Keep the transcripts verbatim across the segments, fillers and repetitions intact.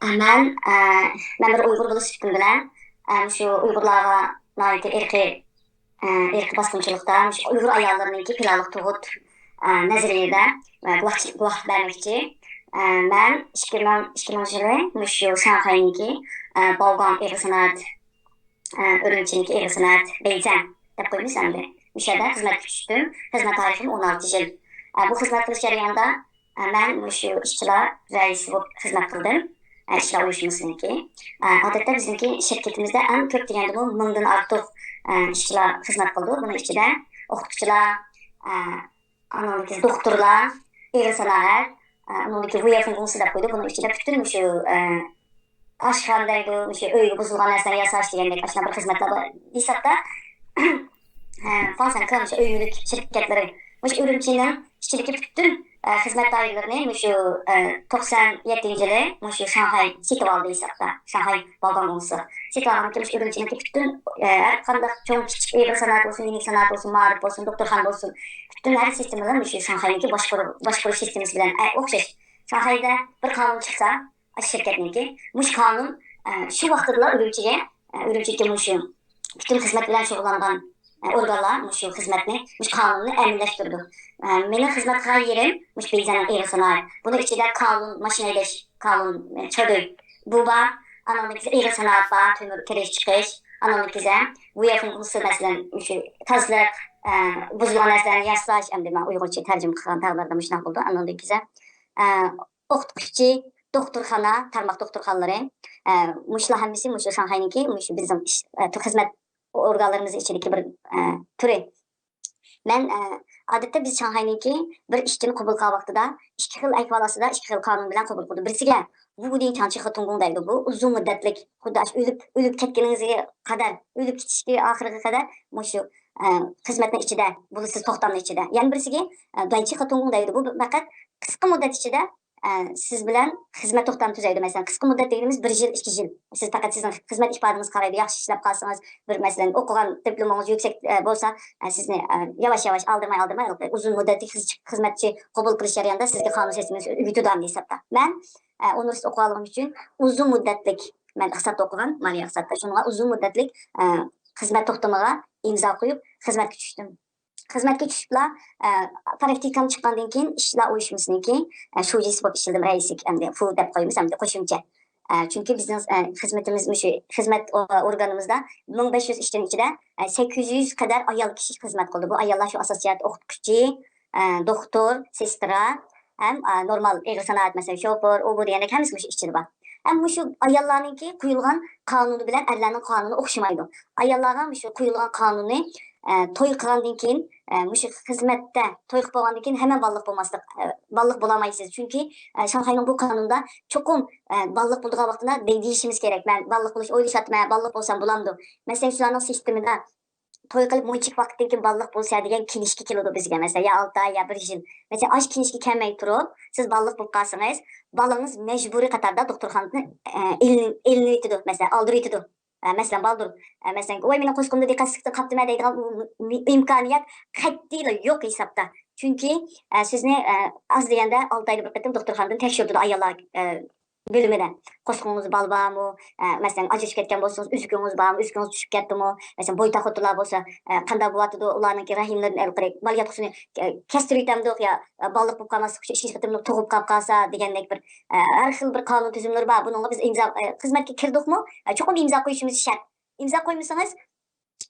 مەن، ئە، مەن بىر ئۇيغۇر بولۇش سۈپىتىم بىلەن، ئە، شۇ ئۇيغۇرلارغا ناھايىتى ئىرقىي، ئە، ئىرقىي باسقۇنچىلىقتا، شۇ ئۇيغۇر ئاياللىرىنىڭكى پىلانلىق تۇغۇت، ئە، نەزەرىيىدە، ئە، گۇۋاھچى-، گۇۋاھلىق بەرمەكچى. ئە، مەن ئىككى مىڭ، ئىككى مىڭ يىلى مۇشۇ شاڭخەينىڭكى، ئە، باۋگاڭ ئېغىز سانائەت، ئە، ئۈرۈمچىنىڭكى ئېغىز سانائەت بەيجەڭ دەپ قويىمىز ئەمدى. مۇشۇ يەردە خىزمەتكە چۈشتۈم. خىزمەت تارىخىم ئون ئالتە يىل. ئە، بۇ خىزمەت قىلىش جەريانىدا، ئە، مەن مۇشۇ ئىشچىلار رەئىسى بولۇپ خىزمەت قىلدىم. ئە، ئىشلار ئۇيۇشمىسىنىڭكى. ئە، ئادەتتە بىزنىڭكى شىركىتىمىزدە ئەڭ كۆپ دېگەندىمۇ مىڭدىن ئارتۇق، ئە، ئىشچىلار خىزمەت قىلىدۇ. بۇنىڭ ئىچىدە ئوقۇتقۇچىلار، ئە، ئانىڭدىن كېيىن دوختۇرلار، ئېغىر سانائەت، ئە، ئۇنىڭدىن كېيىن ۋۇيەفېڭ گۇڭسى دەپ قويىدۇ. بۇنىڭ ئىچىدە پۈتۈن مۇشۇ، ئە، ئاشخانا دەيدۇ، مۇشۇ ئۆيگە بۇزۇلغان نەرسىلەرنى ياساش دېگەندەك ئاشۇنداق بىر خىزمەتلەر بار ھېسابتا. ئە، فاڭسەنكې مۇشۇ ئۆي مۈلۈك شىركەتلىرى، مۇشۇ ئۈرۈمچىنىڭ ئىچىدىكى پۈتۈن، ئە، خىزمەت دائىرىلىرىنى مۇشۇ، ئە، توقسان يەتتىنچى يىلى مۇشۇ شاڭخەي سېتىۋالدى ھېسابتا. شاڭخەي باۋگاڭ گۇڭسى سېتىۋالغاندىن كېيىن مۇشۇ ئۈرۈمچىنىڭكى پۈتۈن، ئە، ھەر قانداق چوڭ، كىچىك، ئېغىر سانائەت بولسۇن، يېنىك سانائەت بولسۇن، مائارىپ بولسۇن، دوختۇرخانا بولسۇن، پۈتۈن ھەر سىستېمىلار مۇشۇ شاڭخەينىڭكى باشقۇرۇش، باشقۇرۇش سىستېمىسى بىلەن، ئە، ئوخشاش. شاڭخەيدە بىر قانۇن چىقسا، ئاشۇ شىركەتنىڭكى، مۇشۇ قانۇن، ئە، شۇ ۋاقتىدىلا ئۈرۈمچىگە، ئە، ئۈرۈمچىدىكى مۇشۇ پۈتۈن خىزمەت بىلەن شۇغۇللانغان، ئە، ئورگانلار مۇشۇ خىزمەتنى، مۇشۇ قانۇننى ئەمەلىيلەشتۈرىدۇ. ئە، مېنىڭ خىزمەت قىلغان يېرىم مۇشۇ بېيجىڭنىڭ ئېغىر سانائەت. بۇنىڭ ئىچىدە كالۇن، ماشىنا ھەيدەش، كالۇن، ئە، چادۇي، بۇ بار. ئانىڭدىن كېيىن ئېغىر سانائەت بار، تۆمۈر كىرىش چىقىش. ئانىڭدىن كېيىن ۋۇيەفېڭ گۇڭسى، مەسىلەن، مۇشۇ تازىلىق، ئە، بۇزۇلغان نەرسىلەرنى ياساش، ئەمدى مەن ئۇيغۇرچە تەرجىمە قىلغان تەقدىردە مۇشۇنداق بولىدۇ. ئانىڭدىن كېيىن، ئە، ئوقۇتقۇچى، دوختۇرخانا، تارماق دوختۇرخانىلىرى، ئە، مۇشۇلار ھەممىسى مۇشۇ شاڭخەينىڭكى، مۇشۇ بىزنىڭ ئىش، ئە، خىزمەت ئورگانلىرىمىز ئىچىدىكى بىر، ئە، تۈرى. مەن، ئە، ئادەتتە بىز شاڭخەينىڭكى بىر ئىشچىنى قوبۇل قىلغان ۋاقتىدا ئىككى خىل ئەھۋال ئاستىدا، ئىككى خىل قانۇن بىلەن قوبۇل قىلىدۇ. بىرسىگە، ۋۇ دىن چاڭچى خېتۇڭگۇڭ دەيدۇ. بۇ ئۇزۇن مۇددەتلىك، خۇددى ئاشۇ ئۆلۈپ، ئۆلۈپ كەتكىنىڭىزگە قەدەر، ئۆلۈپ كېتىشكە ئاخىرىغا قەدەر مۇشۇ، ئە، خىزمەتنىڭ ئىچىدە بولىسىز، توختامنىڭ ئىچىدە. يەنە بىرسىگە، ئە، دۇەنچى خېتۇڭگۇڭ دەيدۇ. بۇ پەقەت قىسقا مۇددەت ئىچىدە، ئە، سىز بىلەن خىزمەت توختامى تۈزەيدۇ. مەسىلەن، قىسقا مۇددەت دېگىنىمىز بىر يىل، ئىككى يىل. سىز پەقەت سىزنىڭ خىزمەت ئىپادىڭىز قارايدۇ. ياخشى ئىشلەپ قالسىڭىز، بىر، مەسىلەن، ئوقۇغان دىپلومىڭىز يۈكسەك، ئە، بولسا، ئە، سىزنى، ئە، ياۋاش-ياۋاش، ئالدىرماي-ئالدىرماي، ئۇزۇن مۇددەتلىك خىز-، خىزمەتچى قوبۇل قىلىش جەريانىدا سىزگە قانۇن سىستېمىسى ئۆگىتىدۇ ئەمدى ھېسابتا. مەن، ئە، ئۇنىۋېرسىتېت ئوقۇۋالغىنىم ئۈچۈن ئۇزۇن مۇددەتلىك، مەن ئىقتىسادتا ئوقۇغان، مالىيە ئىقتىسادتا، شۇنىڭغا ئۇزۇن مۇددەتلىك، ئە، خىزمەت توختىمىغا ئىمزا قويۇپ خىزمەتكە چۈشتۈم. خىزمەتكە چۈشۈپلا، ئە، پراكتىكام چىققاندىن كېيىن ئىشلار ئۇيۇشمىسىنىڭكى، ئە، شۇجىسى بولۇپ ئىشلىدىم، رەئىسلىك ئەمدى فۇ دەپ قويىمىز، ئەمدى قوشۇمچە. ئە، چۈنكى بىزنىڭ، ئە، خىزمىتىمىز مۇشۇ خىزمەت ئو-، ئورگانىمىزدا مىڭ بەش يۈز ئىشچىنىڭ ئىچىدە، ئە، سەككىز يۈز قەدەر ئايال كىشى خىزمەت قىلىدۇ. بۇ ئاياللار شۇ ئاساسىي جەھەتتە ئوقۇتقۇچى، ئە، دوختۇر، سېسترا، ھەم، ئە، نورمال ئېغىر سانائەت، مەسىلەن، شوپۇر، ئۇ بۇ دېگەندەك ھەممىسى مۇشۇ ئىچىدە بار. ھەم مۇشۇ ئاياللارنىڭكى قويۇلغان قانۇنى بىلەن ئەرلەرنىڭ قانۇنى ئوخشىمايدۇ. ئاياللارغا مۇشۇ قويۇلغان قانۇنى، ئە، توي قىلغاندىن كېيىن، ئە، مۇشۇ خىزمەتتە توي قىلىپ بولغاندىن كېيىن ھەممە بالىلىق بولماسلىق، ئە، بالىلىق بولالمايسىز. چۈنكى، ئە، شاڭخەينىڭ بۇ قانۇنىدا چوقۇم، ئە، بالىلىق بولىدىغان ۋاقتىدا دېيىشىمىز كېرەك. مەن بالىلىق بولۇش ئويلىشاتتىمەن، بالىلىق بولسام بولامدۇ؟ مەسىلەن، شۇلارنىڭ سىستېمىدا توي قىلىپ مۇنچىلىك ۋاقىتتىن كېيىن بالىلىق بولسا دېگەن كىنىشكا كېلىدۇ بىزگە، مەسىلەن، يا ئالتە ئاي، يا بىر يىل. مەسىلەن، ئاشۇ كىنىشكا كەلمەي تۇرۇپ، سىز بالىلىق بولۇپ قالسىڭىز، بالىڭىز مەجبۇرىي قاتاردا دوختۇرخانىدىن، ئە، ئېلىن-، ئېلىنىۋېتىدۇ، مەسىلەن، ئالدۇرۇۋېتىدۇ. ئە، مەسىلەن، بالدۇر، ئە، مەسىلەن، ۋاي، مېنىڭ قورسىقىمدا دىققەتسىزلىكتىن قاپتىمەن دەيدىغان ئۇ م-، ئىمكانىيەت قەتئىيلا يوق ھېسابتا. چۈنكى، ئە، سىزنى، ئە، ئاز دېگەندە ئالتە ئايدا بىر قېتىم دوختۇرخانىدىن تەكشۈرتىدۇ ئاياللار، ئە، بۆلۈمىدە. قورسىقىڭىزدا بالا بارمۇ؟ ئە، مەسىلەن، ئاجرىشىپ كەتكەن بولسىڭىز، ئۈزۈكىڭىز بارمۇ؟ ئۈزۈكىڭىز چۈشۈپ كەتتىمۇ؟ مەسىلەن، بويتاق خوتۇنلار بولسا، ئە، قانداق بولۇۋاتىدۇ؟ ئۇلارنىڭكى رەھىملىرىنى ئېلىپ قېلىپ، بالا ياتقۇسىنى، ئە، كەستۈرۈۋېتەمدۇق يا، ئە، بالىلىق بولۇپ قالماسلىق ئۈچۈن ئىككىنچى قېتىملىق تۇغۇپ قاپ قالسا دېگەندەك بىر، ئە، ھەر خىل بىر قانۇن تۈزۈملىرى بار. بۇنىڭغا بىز ئىمزا، ئە، خىزمەتكە كىردۇقمۇ؟ ئە، چوقۇم ئىمزا قويۇشىمىز شەرت. ئىمزا قويمىسىڭىز،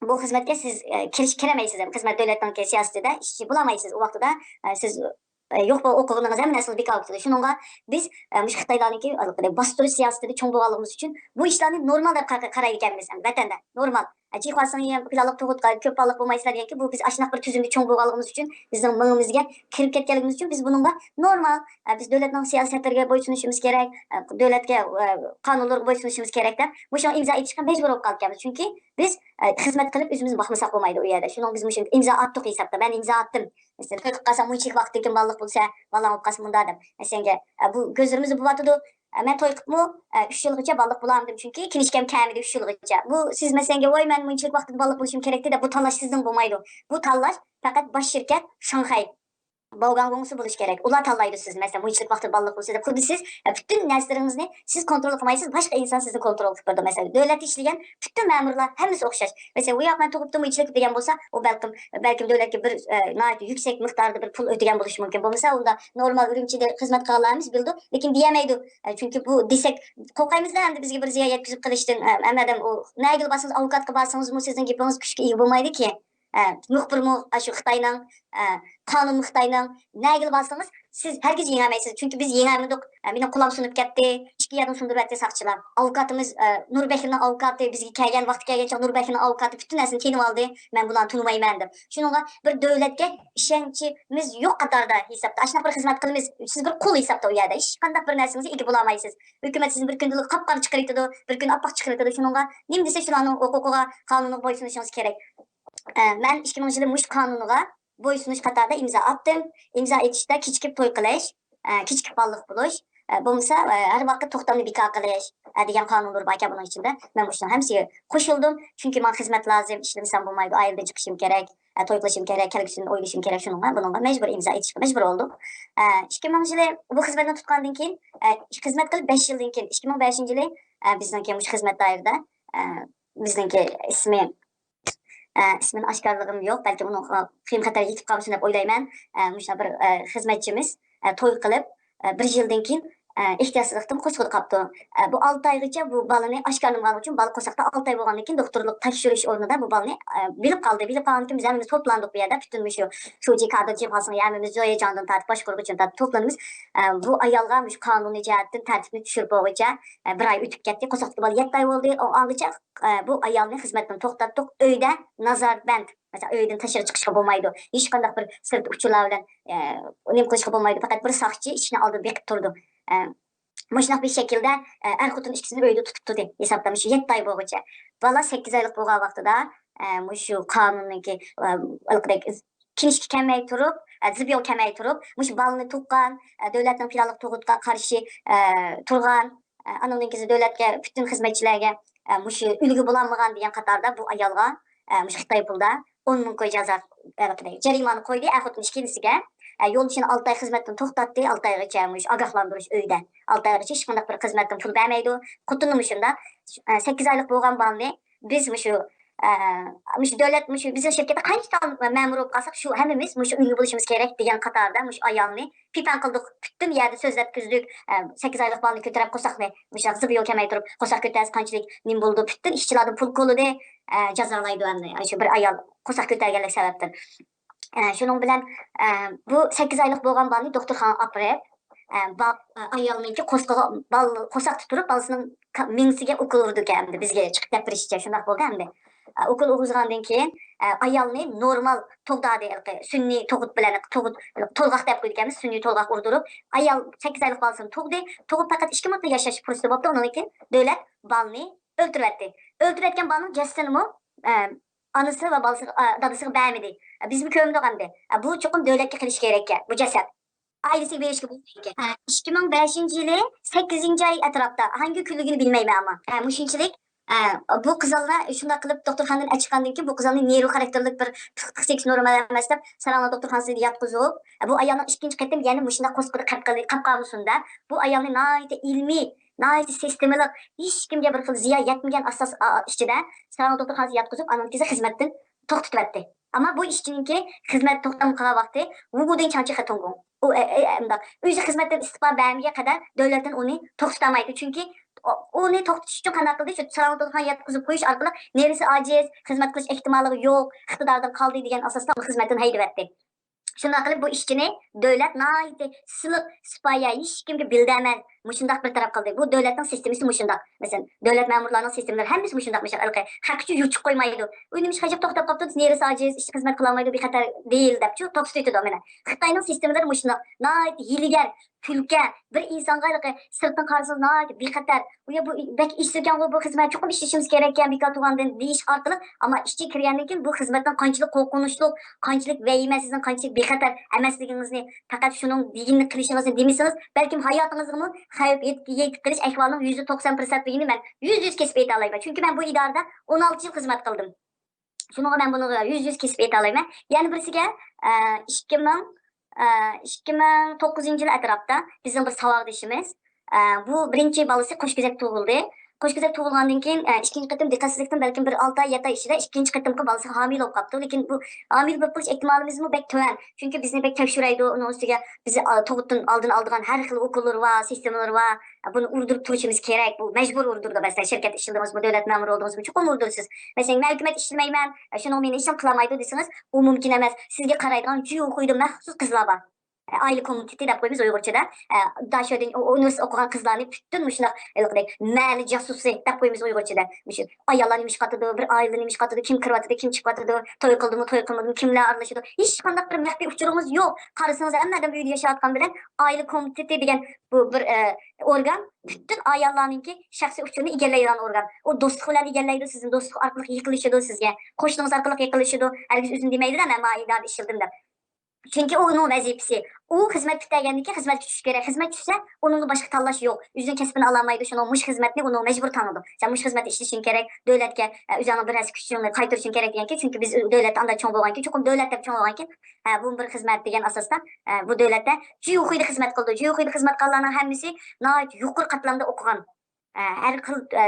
بۇ خىزمەتكە سىز، ئە، كىرىش، كىرەلمەيسىز ھەم خىزمەت دۆلەتنىڭكى سىياسىتىدە ئىشچى بولالمايسىز. ئۇ ۋاقتىدا، ئە، سىز، ئە، يوق بولۇپ ئوقۇغىنىڭىز ھەممە نەرسىڭىز بىكار بولۇپ كېتىدۇ. شۇنىڭغا بىز، ئە، مۇشۇ خىتايلارنىڭكى ھېلىقى باستۇرۇش سىياسىتىدە چوڭ بولغانلىقىمىز ئۈچۈن بۇ ئىشلارنى نورمال دەپ قا-، قا-، قارايدىكەنمىز ھەم ۋەتەندە. نورمال. ئە، جىخۇاسىڭ يەن پىلانلىق تۇغۇت قا-، كۆپ بالىلىق بولمايسىلەر دېگەنكى، بۇ بىز ئاشۇنداق بىر تۈزۈمدە چوڭ بولغانلىقىمىز ئۈچۈن، بىزنىڭ مېڭىمىزگە كىرىپ كەتكەنلىكىمىز ئۈچۈن بىز بۇنىڭغا نورمال، ئە، بىز دۆلەتنىڭ سىياسەتلىرىگە بويسۇنۇشىمىز كېرەك، ئە، دۆلەتكە، ئە، قانۇنلىرىغا بويسۇنۇشىمىز كېرەك دەپ مۇشۇڭا ئىمزا ئېتىشقا مەجبۇر بولۇپ قالىدىكەنمىز. چۈنكى بىز، ئە، خىزمەت قىلىپ ئۆزىمىزنى باقمىساق بولمايدۇ ئۇ يەردە. شۇنىڭ بىز مۇشۇ ئىمزا ئاتتۇق ھېسابتا. مەن ئىمزا ئاتتىم. مەسىلەن، توي قىلىپ قالسام مۇنچىلىك ۋاقىتتىن كېيىن بالىلىق بولسا، بالام بولۇپ قالسا مۇنداق دەپ. مەسىلەنگە، ئە، بۇ كۆزلىرىمىزدە بولۇۋاتىدۇ. ئە، مەن توي قىلىپمۇ، ئە، ئۈچ يىلغىچە بالىلىق بولالمىدىم. چۈنكى كىنىشكام كەلمىدى ئۈچ يىلغىچە. بۇ سىز مەسىلەنگە، ۋاي، مەن مۇنچىلىك ۋاقىتتا بالىلىق بولۇشۇم كېرەكتى دەپ بۇ تاللاش سىزنىڭ بولمايدۇ. بۇ تاللاش پەقەت باش شىركەت شاڭخەي. باۋگاڭ ۋوڭسى بولۇش كېرەك. ئۇلار تاللايدۇ سىزنى. مەسىلەن، مۇنچىلىك ۋاقىت بالىلىق بولسا دەپ، خۇددى سىز، ئە، پۈتۈن نەرسىلىرىڭىزنى سىز كونترول قىلمايسىز، باشقا ئىنسان سىزنى كونترول قىلىپ بېرىدۇ. مەسىلەن، دۆلەتتە ئىشلىگەن پۈتۈن مەمۇرلار ھەممىسى ئوخشاش. مەسىلەن، «ئۇ ياق، مەن تۇغۇپتىمۇ، ئىچىلىك» دېگەن بولسا، ئۇ بەلكىم، بەلكىم دۆلەتكە بىر، ئە، ناھايىتى يۈكسەك مىقداردا بىر پۇل ئۆتىگەن بولۇشى مۇمكىن. بولمىسا، ئۇندا نورمال ئۈرۈمچىدە خىزمەت قىلغانلار ھەممىسى بىلىدۇ، لېكىن دېيەلمەيدۇ. ئە، چۈنكى بۇ دېسەك، قورقايمىز-دە، ئەمدى بىزگە بىر زىيان يەتكۈزۈپ قېلىشتىن. ئە، ئەمەدەم ئۇ نەگىلا بارسىڭىز، ئاۋوكاتقا بارسىڭىزمۇ، سىزنىڭ گېپىڭىز كۈچكە ئىگە بولمايدۇكى. ئە، مۇخبىرمۇ ئاشۇ خىتاينىڭ، ئە، قانۇنمۇ خىتاينىڭ. نەگىلا بارسىڭىز، سىز ھەرگىز يېڭەلمەيسىز. چۈنكى بىز يېڭەلمىدۇق. ئە، مېنىڭ قولام سۇنۇپ كەتتى. ئىككى يەردىن سۇندۇرۇۋەتتى ساقچىلار. ئاۋوكاتىمىز، ئە، نۇربەكرىنىڭ ئاۋوكاتى بىزگە كەلگەن، ۋاقتى كەلگەنچە نۇربەكرىنىڭ ئاۋوكاتى پۈتۈن نەرسىنى تېنىۋالدى. مەن بۇلارنى تونۇمايمەن دەپ. شۇنىڭغا بىر دۆلەتكە ئىشەنچىمىز يوق قاتاردا ھېسابتا. ئاشۇنداق بىر خىزمەت قىلىمىز. سىز بىر قۇل ھېسابتا ئۇ يەردە. ھېچقانداق بىر نەرسىڭىزگە ئىگە بولالمايسىز. ھۆكۈمەت سىزنى بىر كۈندىلا قاپقارا چىقىرىۋېتىدۇ، بىر كۈنى ئاپئاق چىقىرىۋېتىدۇ. شۇنىڭغا نېمە دېسە شۇلارنىڭ ھوقۇقىغا، قانۇنىغا بويسۇنۇشىڭىز كېرەك. ئە، مەن ئىككى مىڭىنچى يىلى مۇشۇ قانۇنغا بويسۇنۇش قاتارىدا ئىمزا ئاتتىم. ئىمزا ئېتىشتا كېچىكىپ توي قىلىش، ئە، كېچىكىپ بالىلىق بولۇش، ئە، بولمىسا، ئە، ھەر ۋاقىت توختامنى بىكار قىلىش، ئە، دېگەن قانۇنلار باركەن بۇنىڭ ئىچىدە. مەن مۇشۇنىڭ ھەممىسىگە قوشۇلدۇم. چۈنكى ماڭا خىزمەت لازىم، ئىشلىمىسەم بولمايدۇ، ئائىلىدىن چىقىشىم كېرەك، ئە، توي قىلىشىم كېرەك، كەلگۈسىمنى ئويلىشىم كېرەك. شۇنىڭغا بۇنىڭغا مەجبۇر ئىمزا ئېتىشقا مەجبۇر بولدۇم. ئە، ئىككى مىڭىنچى يىلى بۇ خىزمەتنى تۇتقاندىن كېيىن، ئە، خىزمەت قىلىپ بەش يىلدىن كېيىن، ئىككى مىڭ بەشىنچى يىلى، ئە، بىزنىڭكى مۇشۇ خىزمەت دائىرىدە، ئە، بىزنىڭكى ئىسمى، ئە، ئىسمىنى ئاشكارىلىغىم يوق، بەلكىم ئۇنىڭ، ئە، قىيىن خەتەرگە يېتىپ قالمىسۇن دەپ ئويلايمەن. ئە، مۇشۇنداق بىر، ئە، خىزمەتچىمىز، ئە، توي قىلىپ، ئە، بىر يىلدىن كېيىن، ئە، ئېھتىياتسىزلىقتىن قوسىقىدا قاپتۇ. ئە، بۇ ئالتە ئايغىچە بۇ بالىنى ئاشكارىلىمىغانلىقى ئۈچۈن بالا قورساقتا ئالتە ئاي بولغاندىن كېيىن دوختۇرلۇق تەكشۈرۈش ئورنىدا بۇ بالىنى، ئە، بىلىپ قالدى. بىلىپ قالغاندىن كېيىن بىز ھەممىمىز توپلاندۇق بۇ يەردە. پۈتۈن مۇشۇ شۇجى كادىر جىمخانىسىنىڭ ھەممىمىز، جويجاڭدىن تارتىپ باشقۇرغۇچىدىن تارتىپ توپلىنىمىز. ئە، بۇ ئايالغا مۇشۇ قانۇنىي جەھەتتىن تەرتىپنى چۈشۈرۈپ بولغۇچە، ئە، بىر ئاي ئۆتۈپ كەتتى. قورساقتىكى بالا يەتتە ئاي بولدى. ئۇ ئاڭغىچە، ئە، بۇ ئايالنى خىزمەتتىن توختاتتۇق. ئۆيدە نازارەتبەند. مەسىلەن، ئۆيدىن تاشقىرى چىقىشقا بولمايدۇ. ھېچقانداق بىر سىرت ئۇچۇرلار بىلەن، ئە، نېمە قىلىشقا بولمايدۇ. پەقەت بىر ساقچى ئىشىكنى ئالدىدا بېقىپ تۇرىدۇ. ئە، مۇشۇنداق بىر شەكىلدە، ئە، ئەر خوتۇن ئىككىسىنى ئۆيدە تۇتۇپ تۇردى. ھېسابتا مۇشۇ يەتتە ئاي بولغۇچە. بالا سەككىز ئايلىق بولغان ۋاقتىدا، ئە، مۇشۇ قانۇننىڭكى، ئە، ھېلىقىدەك كىنىشكا كەلمەي تۇرۇپ، ئە، زىبيو كەلمەي تۇرۇپ، مۇشۇ بالىنى تۇغقان، ئە، دۆلەتنىڭ پىلانلىق تۇغۇتقا قارشى، ئە، تۇرغان، ئە، ئانىڭدىن كېيىن دۆلەتكە، پۈتۈن خىزمەتچىلەرگە، ئە، مۇشۇ ئۈلگە بولالمىغان دېگەن قاتاردا بۇ ئايالغا، ئە، مۇشۇ خىتاي پۇلدا ئون مىڭ كوي جازا، ئە، جەرىمانە قويدى. ئەر خوتۇن ئىككىلىسىگە، ئە، يولدىشىنى ئالتە ئاي خىزمەتتىن توختاتتى. ئالتە ئايغىچە مۇشۇ ئاگاھلاندۇرۇش ئۆيدە. ئالتە ئايغىچە ھېچقانداق بىر خىزمەتتىن پۇل بەرمەيدۇ. خوتۇنىمۇ شۇنداق. ئە، سەككىز ئايلىق بولغان بالىنى بىز مۇشۇ، ئە، مۇشۇ دۆلەت، مۇشۇ بىزنىڭ شىركەتتە قانچە تال مەمۇر بولۇپ قالساق، شۇ ھەممىمىز مۇشۇ ئۈلگە بولۇشىمىز كېرەك دېگەن قاتاردا مۇشۇ ئايالنى پىپەڭ قىلدۇق، پۈتۈن يەردە سۆزلەتكۈزدۇق. ئە، سەككىز ئايلىق بالىنى كۆتۈرۈپ قورساقنى، مۇشۇ زىبيو كەلمەي تۇرۇپ قورساق كۆتەرسە قانچىلىك نېمە بولىدۇ، پۈتۈن ئىشچىلاردىن پۇل كولىدى، ئە، جازالايدۇ ئەمدى. شۇ بىر ئايال قورساق كۆتەرگەنلىك سەۋەبتىن. ئە، شۇنىڭ بىلەن، ئە، بۇ سەككىز ئايلىق بولغان بالىنى دوختۇرخانىغا ئاپىرىپ، ئە، با-، ئە، ئايالنىڭكى قورسىقىغا، بال-، قورساقتا تۇرۇپ بالىسىنىڭ ك-، مېڭىسىگە ئوكۇل ئۇرىدىكەن ئەمدى، بىزگە چىقىپ گەپ بېرىشىچە شۇنداق بولدى ئەمدى. ئە، ئوكۇل ئۇرغۇزغاندىن كېيىن، ئە، ئايالنى نورمال تۇغدادى، ھېلىقى سۈنئىي تۇغۇت بىلەن، تۇغۇت، تولغاق دەپ قويىدىكەنمىز، سۈنئىي تولغاق ئۇردۇرۇپ، ئايال سەككىز ئايلىق بالىسىنى تۇغدى. تۇغۇپ پەقەت ئىككى مىنۇتلا ياشاش پۇرسىتى بوپتۇ، ئۇنىڭدىن كېيىن دۆلەت بالىنى ئۆلتۈرۈۋەتتى. ئۆلتۈرۈۋەتكەن بالىنىڭ جەسىتىنىمۇ، ئە، ئانىسى ۋە بالىسىغا، ئە، دادىسىغا بەرمىدى. ئە، بىزمۇ كۆرمىدۇق ئەمدى. ئە، بۇ چوقۇم دۆلەتكە قېلىشى كېرەككەن بۇ جەسەت. ئائىلىسىگە بېرىشكە بولمايدىكەن. ئە، ئىككى مىڭ بەشىنچى يىلى سەككىزىنچى ئاي ئەتراپتا، ھەنگە كۈنلۈكىنى بىلمەيمەن ئەمما. ئە، مۇشۇنچىلىك، ئە، بۇ قىزالنى شۇنداق قىلىپ دوختۇرخانىدىن ئەچىققاندىن كېيىن، بۇ قىزالنى نېرۋا خاراكتېرلىك بىر پسىخىك نورمال ئەمەس دەپ، ساراڭلار دوختۇرخانىسىغا ياتقۇزۇپ، ئە، بۇ ئايالنىڭ ئىككىنچى قېتىم يەنە مۇشۇنداق قورسىقىدا قاپ قال-، قاپ قالمىسۇن دەپ، بۇ ئايالنى ناھايىتى ئىلمىي، ناھايىتى سىستېمىلىق، ھېچكىمگە بىر خىل زىيان يەتمىگەن ئاساس، ئا-، ئىچىدە ساراڭ دوختۇرخانىسىغا ياتقۇزۇپ، ئانىڭدىن كېيىن خىزمەتتىن توختىتىۋەتتى. ئەمما بۇ ئىشچىنىڭكى خىزمەت توختام قىلغان ۋاقتى ۋۇگۇدىن چاڭچى خېتۇڭگۇڭ. ئۇ، ئە، ئە، ئە، مۇنداق، ئۆزى خىزمەتتىن ئىستېپا بەرمىگەن قەدەر دۆلەتتىن ئۇنى توختىتالمايدۇ. چۈنكى ئۇ-، ئۇنى توختىتىش ئۈچۈن قانداق قىلدى؟ شۇ ساراڭ دوختۇرخانىغا ياتقۇزۇپ قويۇش ئارقىلىق نېرۋىسى ئاجىز، خىزمەت قىلىش ئېھتىماللىقى يوق، ئىقتىدارىدىن قالدى دېگەن ئاساستا ئۇنى خىزمەتتىن ھەيدىۋەتتى. شۇنداق قىلىپ بۇ ئىشچىنى دۆلەت ناھايىتى سىلىق، سىپايە، ھېچكىمگە بىلدە ئەمەس، مۇشۇنداق بىر تەرەپ قىلدى. بۇ دۆلەتنىڭ سىستېمىسى مۇشۇنداق. مەسىلەن، دۆلەت مەمۇرلارنىڭ سىستېمىلىرى ھەممىسى مۇشۇنداق، مۇشۇنداق ھېلىقى خەق ئۈچۈن يوچۇق قويمايدۇ. ئۇ نېمىشقا ئەجەب توختاپ قاپتۇ، نېرۋىسى ئاجىز، ئىشچى خىزمەت قىلالمايدۇ، بىخەتەر دېيىل دەپچۇ توختىتىۋېتىدۇ مېنى. خىتاينىڭ سىستېمىلىرى مۇشۇنداق، ناھايىتى ھىيلىگەر، كۈلكە، بىر ئىنسانغا ھېلىقى سىرتتىن قارىسىڭىز ناھايىتى بىخەتەر. ئۇ يا بۇ بەك ئىشسىزكەنغۇ، بۇ خىزمەت چوقۇم ئىشلىشىمىز كېرەككەن بىكار تۇرغاندىن دېيىش ئارقىلىق، ئەمما ئىشچى كىرگەندىن كېيىن بۇ خىزمەتنىڭ قانچىلىك قورقۇنچلۇق، قانچىلىك ۋەھىمە، سىزنىڭ قانچىلىك بىخەتەر ئەمەسلىكىڭىزنى، پەقەت شۇنىڭ دېگىنىنى قىلىشىڭىزنى دېمىسىڭىز، بەلكىم ھاياتىڭىزغىمۇ خەۋپ يېتىپ، يېتىپ قېلىش ئەھۋالىنىڭ يۈزدە توقسان پىرسەنتلىكىنى مەن يۈز يۈز كېسىپ ئېيتالايمەن. چۈنكى مەن بۇ ئىدارىدە ئون ئالتە يىل خىزمەت قىلدىم. شۇنىڭغا مەن بۇنىڭغا يۈز يۈز كېسىپ ئېيتالايمەن. يەنە بىرسىگە، ئە، ئىككى مىڭ، ئىككى مىڭ توققۇزىنچى يىل ئەتراپتا بىزنىڭ بىر ساۋاقدىشىمىز، ئە، بۇ بىرىنچى بالىسى قوشكېزەك تۇغۇلدى. قوشكېزەك تۇغۇلغاندىن كېيىن، ئە، ئىككىنچى قېتىم دىققەتسىزلىكتىن بەلكىم بىر ئالتە ئاي، يەتتە ئاي ئىچىدە ئىككىنچى قېتىمقى بالىسىغا ھامىلە بولۇپ قاپتۇ. لېكىن بۇ ھامىلە بولۇپ قېلىش ئېھتىمالىمىزمۇ بەك تۆۋەن. چۈنكى بىزنى بەك تەكشۈرەيدۇ، ئۇنىڭ ئۈستىگە بىز، ئا، تۇغۇتتىن ئالدىن ئالىدىغان ھەر خىل ئوكۇللىرى بار، سىستېمىلىرى بار. بۇنى ئۇردۇرۇپ تۇرۇشىمىز كېرەك. بۇ مەجبۇر ئۇردۇرىدۇ. مەسىلەن، شىركەتتە ئىشلىدىڭىزمۇ، دۆلەت مەمۇرى بولدىڭىزمۇ، چوقۇم ئۇردۇرىسىز. مەسىلەن، مەن ھۆكۈمەت ئىشلىمەيمەن، شۇنىڭ مېنى ھېچنېمە قىلالمايدۇ دېسىڭىز، ئۇ مۇمكىن ئەمەس. سىزگە قارايدىغان جۇيخۇيدا مەخسۇس قىزلار بار. ئائىلە كومىتېتى دەپ قويىمىز ئۇيغۇرچىدا. ئە، داشۆدىن ئۇ-، ئۇنىۋېرسىتېت ئوقۇغان قىزلارنى پۈتۈن مۇشۇنداق ھېلىقىدەك مەھەللە جاسۇسى دەپ قويىمىز ئۇيغۇرچىدا. مۇشۇ ئاياللار نېمە ئىش قىلىدۇ، بىر ئائىلىدە نېمە ئىش قىلىدۇ، كىم كىرىۋاتىدۇ، كىم چىقىۋاتىدۇ، توي قىلدىمۇ، توي قىلمىدىمۇ، كىملەر ئارىلىشىدۇ، ھېچقانداق بىر مەخپىي ئۇچۇرىڭىز يوق. قارىسىڭىز، ھەممە ئادەم ئۆيدە ياشاۋاتقان بىلەن ئائىلە كومىتېتى دېگەن بۇ بىر، ئە، ئورگان پۈتۈن ئاياللارنىڭكى شەخسىي ئۇچۇرىنى ئىگىلەيدىغان ئورگان. ئۇ دوستلۇق بىلەن ئىگىلەيدۇ، سىزنى دوستلۇق ئارقىلىق يېقىنلىشىدۇ سىزگە، قوشنىڭىز ئارقىلىق يېقىنلىشىدۇ. ھەرگىز ئۆزۈم دېمەيدۇ-دە، مەن ما ئىدارىدە ئىشلىدىم دەپ. چۈنكى ئۇ ئۇنىڭ ۋەزىپىسى. ئۇ خىزمەت پۈتتۈرگەندىن كېيىن خىزمەتكە چۈشۈش كېرەك. خىزمەت چۈشسە، ئۇنىڭغا باشقا تاللاش يوق. ئۆزىنىڭ كەسپىنى ئالالمايدۇ، شۇنىڭ مۇشۇ خىزمەتنى ئۇنىڭ مەجبۇر تاڭىدۇ. سەن مۇشۇ خىزمەتتە ئىشلىشىڭ كېرەك، دۆلەتكە، ئە، ئۆزۈڭنىڭ بىر ھەسسە كۈچۈڭنى قايتۇرۇشۇڭ كېرەك دېگەنكى، چۈنكى بىز دۆلەتتە ئانداق چوڭ بولغانكى، چوقۇم دۆلەت دەپ چوڭ بولغانكى، ھە، بۇ بىر خىزمەت دېگەن ئاساستا، ھە، بۇ دۆلەتتە جۇيخۇيدا خىزمەت قىلىدۇ. جۇيخۇيدا خىزمەت قىلغانلارنىڭ ھەممىسى ناھايىتى يۇقىرى قاتلامدا ئوقۇغان، ئە، ھەر خىل، ئە،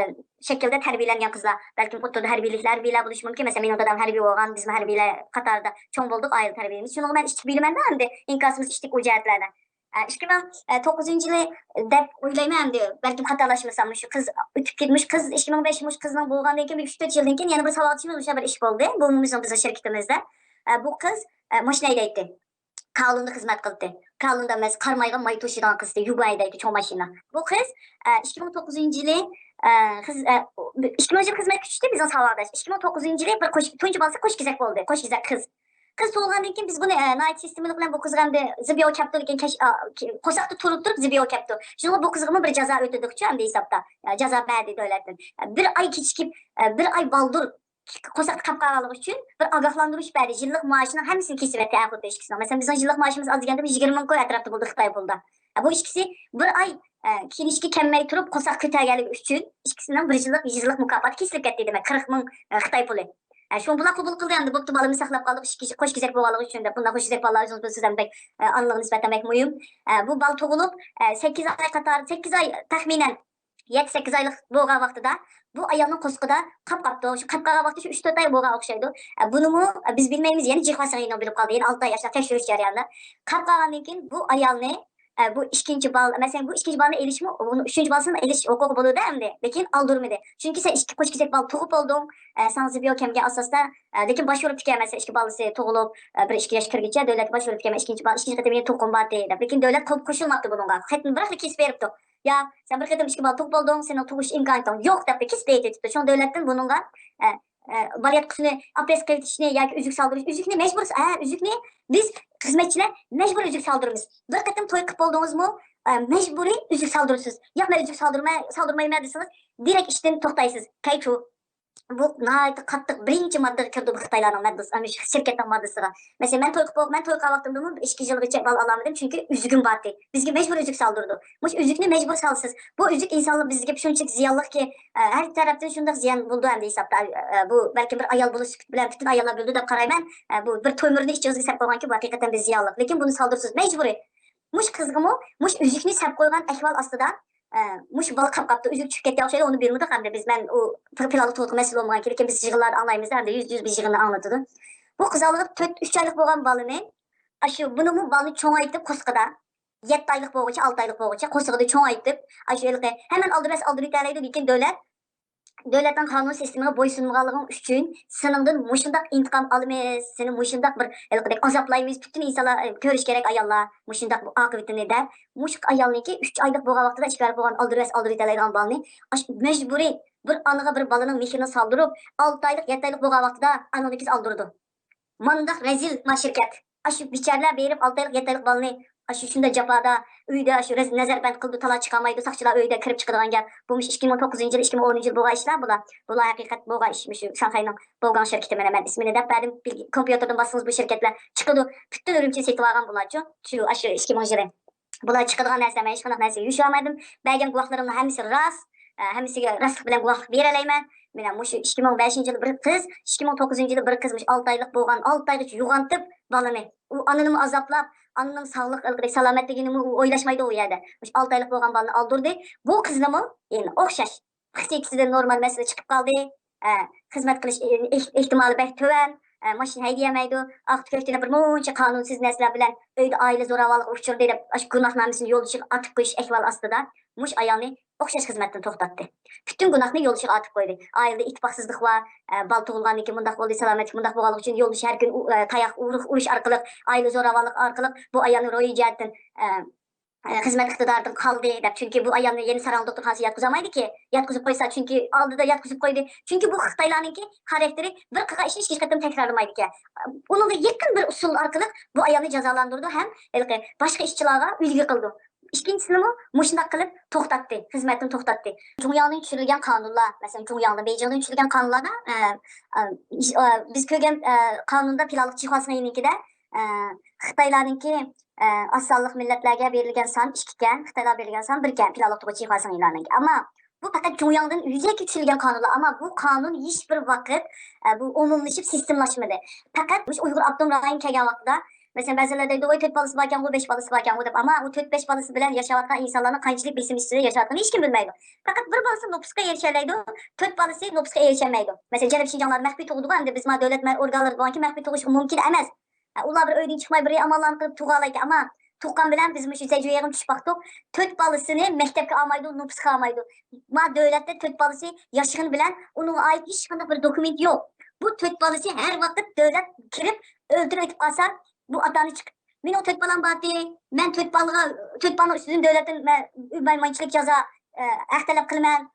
شەكىلدە تەربىيەلەنگەن قىزلار، بەلكىم ئوتتۇرىدا ھەربىيلىكلەر، ھەربىيلەر بولۇشى مۇمكىن. مەسىلەن، مېنىڭ دادام ھەربىي بولغان، بىزمۇ ھەربىيلەر قاتارىدا چوڭ بولدۇق، ئائىلە تەربىيەمىز. شۇنىڭغا مەن ئىچىپ بىلىمەن-دە، ئەمدى ئىنكاسىمىز ئىچتىك ئۇ جەھەتلەردە. ئە، ئىككى مىڭ توققۇزىنچى يىلى دەپ ئويلايمەن ئەمدى، بەلكىم خاتالاشمىسام، مۇشۇ قىز ئۆتۈپ كېتىپ، مۇشۇ قىز ئىككى مىڭ بەش، مۇشۇ قىزنىڭ بولغاندىن كېيىن بىر ئۈچ تۆت يىلدىن كېيىن يەنە بىر ساۋاقدىشىمىز مۇشۇ بىر ئىش بولدى. بۇ بىزنىڭ، بىزنىڭ شىركىتىمىزدە. ئە، بۇ قىز، ئە، ماشىنا ھەيدەيتتى. كاۋلۇندا خىزمەت قىلدى. كاۋلۇندا ئەمەس، قارامايغا ماي توشۇيدىغان قىز ئىدى، يۇبا ھەيدەيتتى، چوڭ ماشىنا. بۇ قىز، ئە، ئىككى مىڭ توققۇزىنچى يىلى، ئە، خىز-، ئە، ئىككى مىڭىنچى يىلى خىزمەتكە چۈشتى، بىزنىڭ ساۋاقداش. ئىككى مىڭ توققۇزىنچى يىلى بىر قوش-، تۇنجى بالىسى قوشكېزەك بولدى، قوشكېزەك قىز. قىز تۇغۇلغاندىن كېيىن بىز بۇنى، ئە، ناھايىتى سىستېمىلىق بىلەن بۇ قىزغا ئەمدى زىبيو كەپتۇ، لېكىن كەش-، ئا، كى-، قورساقتا تۇرۇپ تۇرۇپ زىبيو كەپتۇ. شۇنىڭغا بۇ قىزغىمۇ بىر جازا ئۆتىدۇقچۇ ئەمدى ھېسابتا. ئە، جازا بەردى دۆلەتتىن. ئە، بىر ئاي كېچىكىپ، ئە، بىر ئاي بالدۇر قورساقتا قاپ قالغانلىقى ئۈچۈن بىر ئاگاھلاندۇرۇش بەردى. يىللىق مائاشىنىڭ ھەممىسىنى كېسىۋەتتى ئەر خوتۇن ئىككىسىنىڭ. مەسىلەن، بىزنىڭ يىللىق مائاشىمىز ئاز دېگەندىمۇ يىگىرمە مىڭ كوي ئەتراپتا بولدى خىتاي پۇلىدا. ئە، بۇ ئىككىسى بىر ئاي، ئە، كىنىشكا كەلمەي تۇرۇپ قورساق كۆتەرگەنلىكى ئۈچۈن ئىككىسىنىڭ بىر يىللىق، يۈز يىللىق مۇكاپاتى كېسىلىپ كەتتى دېمەك، قىرىق مىڭ، ئە، خىتاي پۇلى. ئە، شۇڭا بۇلار قوبۇل قىلدى ئەمدى، بوپتۇ، بالىمىز ساقلاپ قالدۇق، ئىككى، قوشكېزەك بولغانلىقى ئۈچۈن دەپ. بۇنداق قوشكېزەك بالىلار ئۆزىڭىز بىلىسىز، بەك، ئە، ئانىلارغا نىسبەتەن بەك مۇھىم. ئە، بۇ بالا تۇغۇلۇپ، ئە، سەككىز ئاي قاتار، سەككىز ئاي تەخمىنەن يەتتە، سەككىز ئايلىق بولغان ۋاقتىدا بۇ ئايالنىڭ قورسىقىدا قاپ قاپتۇ. شۇ قاپ قالغان ۋاقتى شۇ ئۈچ تۆت ئاي بولغان ئوخشايدۇ. ئە، بۇنىمۇ، ئە، بىز بىلمەيمىز، يەنە جىخۋاسىڭ يېنىڭ بىلىپ قالدى. يەنە ئالتە ئاي ئاشۇنداق تەكشۈرۈش جەريانىدا. قاپ قالغاندىن كېيىن بۇ ئايالنى، ئە، بۇ ئىككىنچى بالا، مەسىلەن، بۇ ئىككىنچى بالىنى ئېلىشمۇ، بۇنىڭ ئۈچىنچى بالىسىنى ئېلىش ھوقۇقى بولىدۇ ئەمدى. لېكىن ئالدۇرمىدى. چۈنكى سەن ئىككى قوشكېزەك بالا تۇغۇپ بولدۇڭ. ئە، ساڭا زىبيو كەلگەن ئاساستا، ئە، لېكىن باشۋۇرۇپتىكەن، مەسىلەن، ئىككى بالىسى تۇغۇلۇپ، ئە، بىر ئىككى ياش كىرگىچە دۆلەتكە باشۋۇرۇپتىكەن، ئىككىنچى بالا، ئىككىنچى قېتىم يەنە تۇغقۇن بارتى دەپ. لېكىن دۆلەت قوبۇل قوشۇلماپتۇ بۇنىڭغا. خەتنى بىراقلا كېسىپ بېرىپتۇ. يا، سەن بىر قېتىم ئىككى بالا تۇغۇپ بولدۇڭ، سېنىڭ تۇغۇش ئىمكانىيىتىڭ يوق دەپ كېسىپ ئېيتىپتۇ. شۇڭا دۆلەتتىن بۇنىڭغا، ئە، ئە، بالىياتقۇسىنى ئاپرېس قىلىۋېتىشنى ياكى ئۈزۈك سالدۇرۇش، ئۈزۈكنى مەجبۇرىي، ھە، ئۈزۈكنى بىز خىزمەتچىلەر مەجبۇرىي ئۈزۈك سالدۇرىمىز. بىر قېتىم توي قىلىپ بولدىڭىزمۇ، ئە، مەجبۇرىي ئۈزۈك سالدۇرىسىز. ياق، مەن ئۈزۈك سالدۇرماي-، سالدۇرمايمەن دېسىڭىز، دىرېكت ئىشتىن توختايسىز. كەيچۇ. بۇ ناھايىتى قاتتىق بىرىنچى ماددىغا كىرىدۇ، بۇ خىتايلارنىڭ ماددىسى، ئەمدى شىركەتنىڭ ماددىسىغا. مەسىلەن، مەن توي قىلىپ، مەن توي قىلغان ۋاقتىمدىمۇ ئىككى يىلغىچە بالا ئالالمىدىم، چۈنكى ئۈزۈكۈم بارتى. بىزگە مەجبۇرىي ئۈزۈك سالدۇرىدۇ. مۇشۇ ئۈزۈكنى مەجبۇر سالىسىز. بۇ ئۈزۈك ئىنسانلار بىزگە شۇنچىلىك زىيانلىقكى، ئە، ھەر تەرەپتىن شۇنداق زىيان بولىدۇ ئەمدى ھېسابتا. ئە، بۇ بەلكىم بىر ئايال بولۇش سۈپىتى بىلەن پۈتۈن ئاياللار بىلىدۇ دەپ قارايمەن. ئە، بۇ بىر تۆمۈرنى ئىچىڭىزگە سەپ قويغانكى، بۇ ھەقىقەتەن بىر زىيانلىق. لېكىن بۇنى سالدۇرىسىز، مەجبۇرىي. مۇشۇ قىزغىمۇ مۇشۇ ئۈزۈكنى سەپ قويغان ئەھۋال ئاستىدا، ئە، مۇشۇ بالا قاپ قاپتۇ، ئۈزۈك چۈشۈپ كەتكەن ئوخشايدۇ، ئۇنى بىلمىدۇق ئەمدى بىز. مەن ئۇ پىلانلىق تۇغۇتقا مەسئۇل بولمىغان، لېكىن بىز يىغىنلاردا ئاڭلايمىز، ئەمدى يۈز، يۈز بىر يىغىندا ئاڭلىتىدۇ. بۇ قىزالىغا تۆت، ئۈچ ئايلىق بولغان بالىنى، ئاشۇ بۇنىمۇ بالىنى چوڭايتىپ قورسىقىدا، يەتتە ئايلىق بولغۇچە، ئالتە ئايلىق بولغۇچە قورسىقىدا چوڭايتىپ، ئاشۇ ھېلىقى ھەممىنى ئالدۇرۇۋەتسە ئالدۇرۇۋېتەلەيدۇ، لېكىن دۆلەت، دۆلەتنىڭ قانۇن سىستېمىغا بويسۇنمىغانلىقىڭ ئۈچۈن سېنىڭدىن مۇشۇنداق ئىنتىقام ئالىمىز، سېنى مۇشۇنداق بىر ھېلىقىدەك ئازابلايمىز، پۈتۈن ئىنسانلار، ئە، كۆرۈش كېرەك ئاياللار مۇشۇنداق بۇ ئاقىۋىتىنى دەپ، مۇشۇ ئايالنىڭكى ئۈچ ئايلىق بولغان ۋاقتىدا ئىككى ئايلىق بولغان ئالدۇرۇۋەتسە ئالدۇرۇۋېتەلەيدىغان بالىنى، ئاش-، مەجبۇرىي بىر ئانىغا بىر بالىنىڭ مېھرىنى سالدۇرۇپ، ئالتە ئايلىق، يەتتە ئايلىق بولغان ۋاقتىدا ئانىڭدىن كېسە ئالدۇرىدۇ. مانداق رەزىل ما شىركەت. ئاشۇ بىچارىلەر بېرىپ ئالتە ئايلىق، يەتتە ئايلىق بالىنى ئاشۇ شۇنداق جاپادا، ئۆيدە ئاشۇ رەز-، نەزەربەند قىلىدۇ، تالا چىقارمايدۇ، ساقچىلار ئۆيدە كىرىپ چىقىدىغان گەپ. بۇ مۇشۇ ئىككى مىڭ توققۇزىنچى يىل، ئىككى مىڭ ئونىنچى يىل بولغان ئىشلار بۇلار. بۇلار ھەقىقەت بولغان ئىش، مۇشۇ شاڭخەينىڭ بولغان شىركىتى، مانا مەن ئىسمىنى دەپ بەردىم، بىل-، كومپيۇتېردىن باسسىڭىز بۇ شىركەتلەر چىقىدۇ. پۈتۈن ئۈرۈمچىنى سېتىۋالغان بۇلارچۇ، شۇ، ئاشۇ ئىككى مىڭىنچى يىلى. بۇلار چىقىدىغان نەرسە، مەن ھېچقانداق نەرسىگە يۈشۈرەلمىدىم. بەرگەن گۇۋاھلىرىمنىڭ ھەممىسى راست. ئە، ھەممىسىگە راستلىق بىلەن گۇۋاھلىق بېرەلەيمەن. مانا مۇشۇ ئىككى مىڭ بەشىنچى يىلى بىر قىز، ئىككى مىڭ توققۇزىنچى يىلى بىر قىز مۇشۇ ئالتە ئايلىق بولغان، ئالتە ئايغىچە يوغانتىپ، بالىنى. ئۇ ئانىنىمۇ ئازابلاپ، ئانىنىڭ ساغلىق، سالامەتلىكىنىمۇ ئۇ ئويلاشمايدۇ ئۇ يەردە. مۇشۇ ئالتە ئايلىق بولغان بالىنى ئالدۇردى. بۇ قىزنىمۇ يەنە ئوخشاش. پسىخىكىسىدىن نورمال مەسىلە چىقىپ قالدى. ئە، خىزمەت قىلىش ئېھ-، ئېھتىمالى بەك تۆۋەن. ئە، ماشىنا ھەيدىيەلمەيدۇ. ئاقتى كۆكتىنە بىر مۇنچە قانۇنسىز نەرسىلەر بىلەن ئۆيدە ئائىلە زوراۋانلىقىغا ئۇچرىدى دەپ، ئاشۇ گۇناھنامىسىنى يولدىشىغا ئاتىپ قويۇش ئەھۋالى ئاستىدا مۇشۇ ئايالنى ئوخشاش خىزمەتتىن توختاتتى. پۈتۈن گۇناھنى يولدىشىغا ئاتىپ قويدى. ئائىلىدە ئىتتىپاقسىزلىق بار، ئە، بالا تۇغۇلغاندىن كېيىن مۇنداق بولدى، سالامەتلىك مۇنداق بولغانلىقى ئۈچۈن يولدىشى ھەر كۈنى ئۇ، ئە، تاياق، ئۇرۇق، ئۇرۇش ئارقىلىق، ئائىلە زوراۋانلىقى ئارقىلىق بۇ ئايالنى روھىي جەھەتتىن، ئە، ئە، خىزمەت ئىقتىدارىدىن قالدى دەپ، چۈنكى بۇ ئايالنى يەنە ساراڭ دوختۇرخانىسىغا ياتقۇزالمايدىكى، ياتقۇزۇپ قويسا، چۈنكى ئالدىدا ياتقۇزۇپ قويدى. چۈنكى بۇ خىتايلارنىڭكى خاراكتېرى بىر قىلغان ئىشنى ئىككى قېتىم تەكرارلىمايدىكەن. ئۇنىڭغا يېقىن بىر ئۇسۇل ئارقىلىق بۇ ئايالنى جازالاندۇرىدۇ ھەم ھېلىقى باشقا ئىشچىلارغا ئۈلگە قىلىدۇ. ئىككىنچىسىنىمۇ مۇشۇنداق قىلىپ توختاتتى، خىزمەتتىن توختاتتى. جۇڭياڭدىن چۈشۈرۈلگەن قانۇنلار، مەسىلەن، جۇڭياڭدا، بېيجىڭدىن چۈشۈرۈلگەن قانۇنلاردا، ئە، ئە، ئىش-، ئە، بىز كۆرگەن، ئە، قانۇندا پىلانلىق چىخۇاسىڭ يېنىكىدە، ئە، خىتايلارنىڭكى، ئە، ئاز سانلىق مىللەتلەرگە بېرىلگەن سان ئىككىكەن، خىتايلارغا بېرىلگەن سان بىركەن، پىلانلىق چىخۇاسىڭ يىلانىڭكى. ئەمما بۇ پەقەت جۇڭياڭدىن يۈزەكى چۈشۈرۈلگەن قانۇنلار. ئەمما بۇ قانۇن ھېچ بىر ۋاقىت، ئە، بۇ ئومۇملىشىپ سىستېمىلاشمىدى. پەقەت مۇشۇ ئۇيغۇر ئاپتونوم رايونى كەلگەن ۋاقتىدا، مەسىلەن، بەزىلەر دەيدۇ، ۋاي، تۆت بالىسى باركەنغۇ، بەش بالىسى باركەنغۇ دەپ. ئەمما ئۇ تۆت، بەش بالىسى بىلەن ياشاۋاتقان ئىنسانلارنىڭ قانچىلىك بېسىم ئىچىدە ياشاۋاتقىنىنى ھېچكىم بىلمەيدۇ. پەقەت بىر بالىسى نوپۇسقا ئېرىشەلەيدۇ، تۆت بالىسى نوپۇسقا ئېرىشەلمەيدۇ. مەسىلەن، جەنۇبىي شىنجاڭلار مەخپىي تۇغىدىغۇ، ئەمدى بىز ما دۆلەت مە-، ئورگانلىرىدا بولغانكى مەخپىي تۇغۇش مۇمكىن ئەمەس. ئۇلار بىر ئۆيدىن چىقماي، بىر ئاماللارنى قىلىپ تۇغالايكەن. ئەمما تۇغقان بىلەن بىز مۇشۇ زەجۇيەگە چۈشۈپ باقتۇق. تۆت بالىسىنى مەكتەپكە ئالمايدۇ، نوپۇسقا ئالمايدۇ. ما دۆلەتتە تۆت بالىسى ياشىغىنى بىلەن ئۇنىڭغا ئائىت ھېچقانداق بىر دوكۇمېنت يوق. بۇ تۆت بالىسى ھەر ۋاقىت دۆلەت كىرىپ ئۆلتۈرۈۋېتىپ قالسا، بۇ ئاتا-ئانا چىقىپ، مېنىڭ تۆت بالام بارتى، مەن تۆت بالىغا، تۆت بالىنىڭ ئۈستىدىن دۆلەتتىن مەن مايمۇچىلىك جازا، ئە، ھەق تەلەپ قىلىمەن.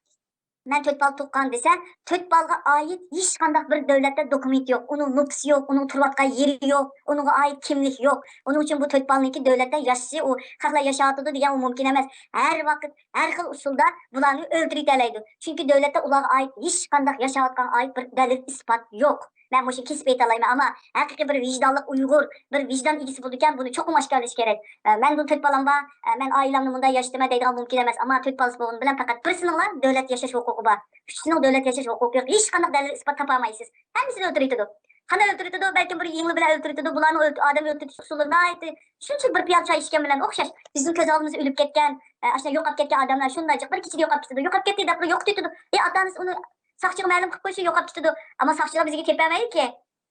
مەن تۆت بالا تۇغقان دېسە، تۆت بالىغا ئائىت ھېچقانداق بىر دۆلەتتە دوكۇمېنت يوق، ئۇنىڭ نوپۇسى يوق، ئۇنىڭ تۇرۇۋاتقان يېرى يوق، ئۇنىڭغا ئائىت كىملىك يوق. ئۇنىڭ ئۈچۈن بۇ تۆت بالىنىڭكى دۆلەتتە ياشىشى، ئۇ خەقلەر ياشاۋاتىدۇ دېگەن ئۇ مۇمكىن ئەمەس. ھەر ۋاقىت، ھەر خىل ئۇسۇلدا بۇلارنى ئۆلتۈرۈۋېتەلەيدۇ. چۈنكى دۆلەتتە ئۇلارغا ئائىت ھېچقانداق ياشاۋاتقانغا ئائىت بىر دەلىل ئىسپات يوق. مەن مۇشۇ كېسىپ ئېيتالايمەن، ئەمما ھەقىقىي بىر ۋىجدانلىق ئۇيغۇر، بىر ۋىجدان ئىگىسى بولىدىكەن، بۇنى چوقۇم ئاشكارىلىشى كېرەك. ئە، مەن بۇ تۆت بالام بار، ئە، مەن ئائىلەمنى مۇنداق ياشىتىمەن دەيدىغان مۇمكىن ئەمەس، ئەمما تۆت بالىسى بولغىنى بىلەن پەقەت بىرسىنىڭلا دۆلەت ياشاش ھوقۇقى بار. ئۈچىسىنىڭ دۆلەت ياشاش ھوقۇقى يوق. ھېچقانداق دەلىل ئىسپات تاپالمايسىز. ھەممىسىنى ئۆلتۈرۈۋېتىدۇ. قانداق ئۆلتۈرۈۋېتىدۇ؟ بەلكىم بىر يىڭنە بىلەن ئۆلتۈرۈۋېتىدۇ. بۇلارنىڭ ئۆلتۈ-، ئادەم ئۆلتۈرۈش ئۇسۇللىرى ناھايىتى، شۇنچىلىك بىر پىيالە چاي ئىچكەن بىلەن ئوخشاش. بىزنىڭ كۆز ئالدىمىزدا ئۆلۈپ كەتكەن، ئە، ئاشۇنداق يوقاپ كەتكەن ئادەملەر شۇنداق جىق بىر كېچىدە يوقاپ كېتىدۇ. يوقاپ كەتتى دەپلا يوقىتىۋېتىدۇ. ئى، ئاتا-ئانىسى ئۇنى ساقچىغا مەلۇم قىلىپ قويسا يوقاپ كېتىدۇ. ئەمما ساقچىلار بىزگە تېپەلمەيدىكى.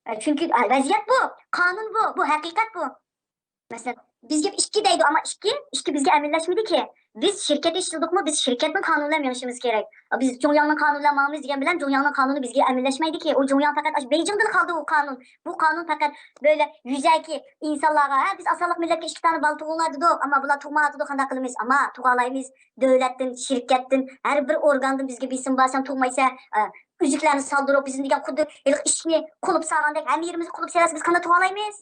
ئە، چۈنكى، ئە، ۋەزىيەت بۇ، قانۇن بۇ، بۇ ھەقىقەت بۇ. مەسىلەن، بىز گەپ ئىككى دەيدۇ، ئەمما ئىككى، ئىككى بىزگە ئەمەللەشمىدىكى. بىز شىركەت ئىشلىدۇقمۇ، بىز شىركەتنىڭ قانۇنى بىلەن مېڭىشىمىز كېرەك. بىز جۇڭياڭنىڭ قانۇنى بىلەن ماڭىمىز دېگەن بىلەن جۇڭياڭنىڭ قانۇنى بىزگە ئەمەللەشمەيدىكى. ئۇ جۇڭياڭ پەقەت ئاشۇ بېيجىڭدىلا قالدى ئۇ قانۇن. بۇ قانۇن پەقەت بۆلە يۈزەكى ئىنسانلارغا، ھە، بىز ئاسانلىق مىللەتكە ئىككى دانە بالا تۇغۇڭلار دېدۇق، ئەمما بۇلار تۇغمايۋاتىدۇ، قانداق قىلىمىز؟ ئەمما تۇغالايمىز. دۆلەتتىن، شىركەتتىن، ھەر بىر ئورگاندىن بىزگە بېسىم بار، سەن تۇغمايسەن، ئە، ئۈزۈكلەرنى سالدۇرۇپ، بىزنى دېگەن خۇددى ھېلىقى ئىشىكنى قۇلۇپ سالغاندەك ھەممە يېرىمىزگە قۇلۇپ سالسا، بىز قانداق تۇغالايمىز؟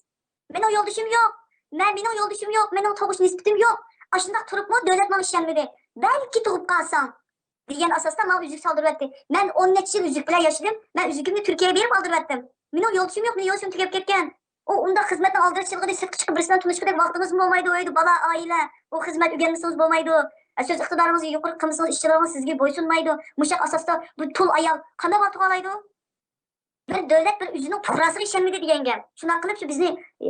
مېنىڭ يولدىشىم يوق. مەن، مېنىڭ يولدىشىم يوق. مېنىڭ تۇغۇش نىسبىتىم يوق. ئاشۇنداق تۇرۇپمۇ دۆلەت ماڭا ئىشەنمىدى. بەلكى تۇغۇپ قالساڭ دېگەن ئاساستا ماڭا ئۈزۈك سالدۇرۇۋەتتى. مەن ئون نەچچە يىل ئۈزۈك بىلەن ياشىدىم. مەن ئۈزۈكۈمنى تۈركىيەگە بېرىپ ئالدۇرۇۋەتتىم. مېنىڭ يولدىشىم يوق، مېنىڭ يولدىشىم تۈگەپ كەتكەن. ئۇ ئۇنداق خىزمەتنىڭ ئالدىراشچىلىقىدە سىرتقا چىقىپ بىرسى بىلەن تونۇشقۇدەك ۋاقتىڭىزمۇ بولمايدۇ، ئۆيدە بالا، ئائىلە، ئۇ خىزمەت ئۆگەنمىسىڭىز بولمايدۇ. ئە، سۆز ئىقتىدارىڭىزنى يۇقىرى قىلمىسىڭىز، ئىشچىلىرىڭىز سىزگە بويسۇنمايدۇ. مۇشۇ ئاساستا بۇ تۇل ئايال قانداق تۇغالايدۇ؟ بىر دۆلەت بىر ئۆزىنىڭ پۇقراسىغا ئىشەنمىدى دېگەن گەپ. شۇنداق قىلىپ شۇ بىزنى،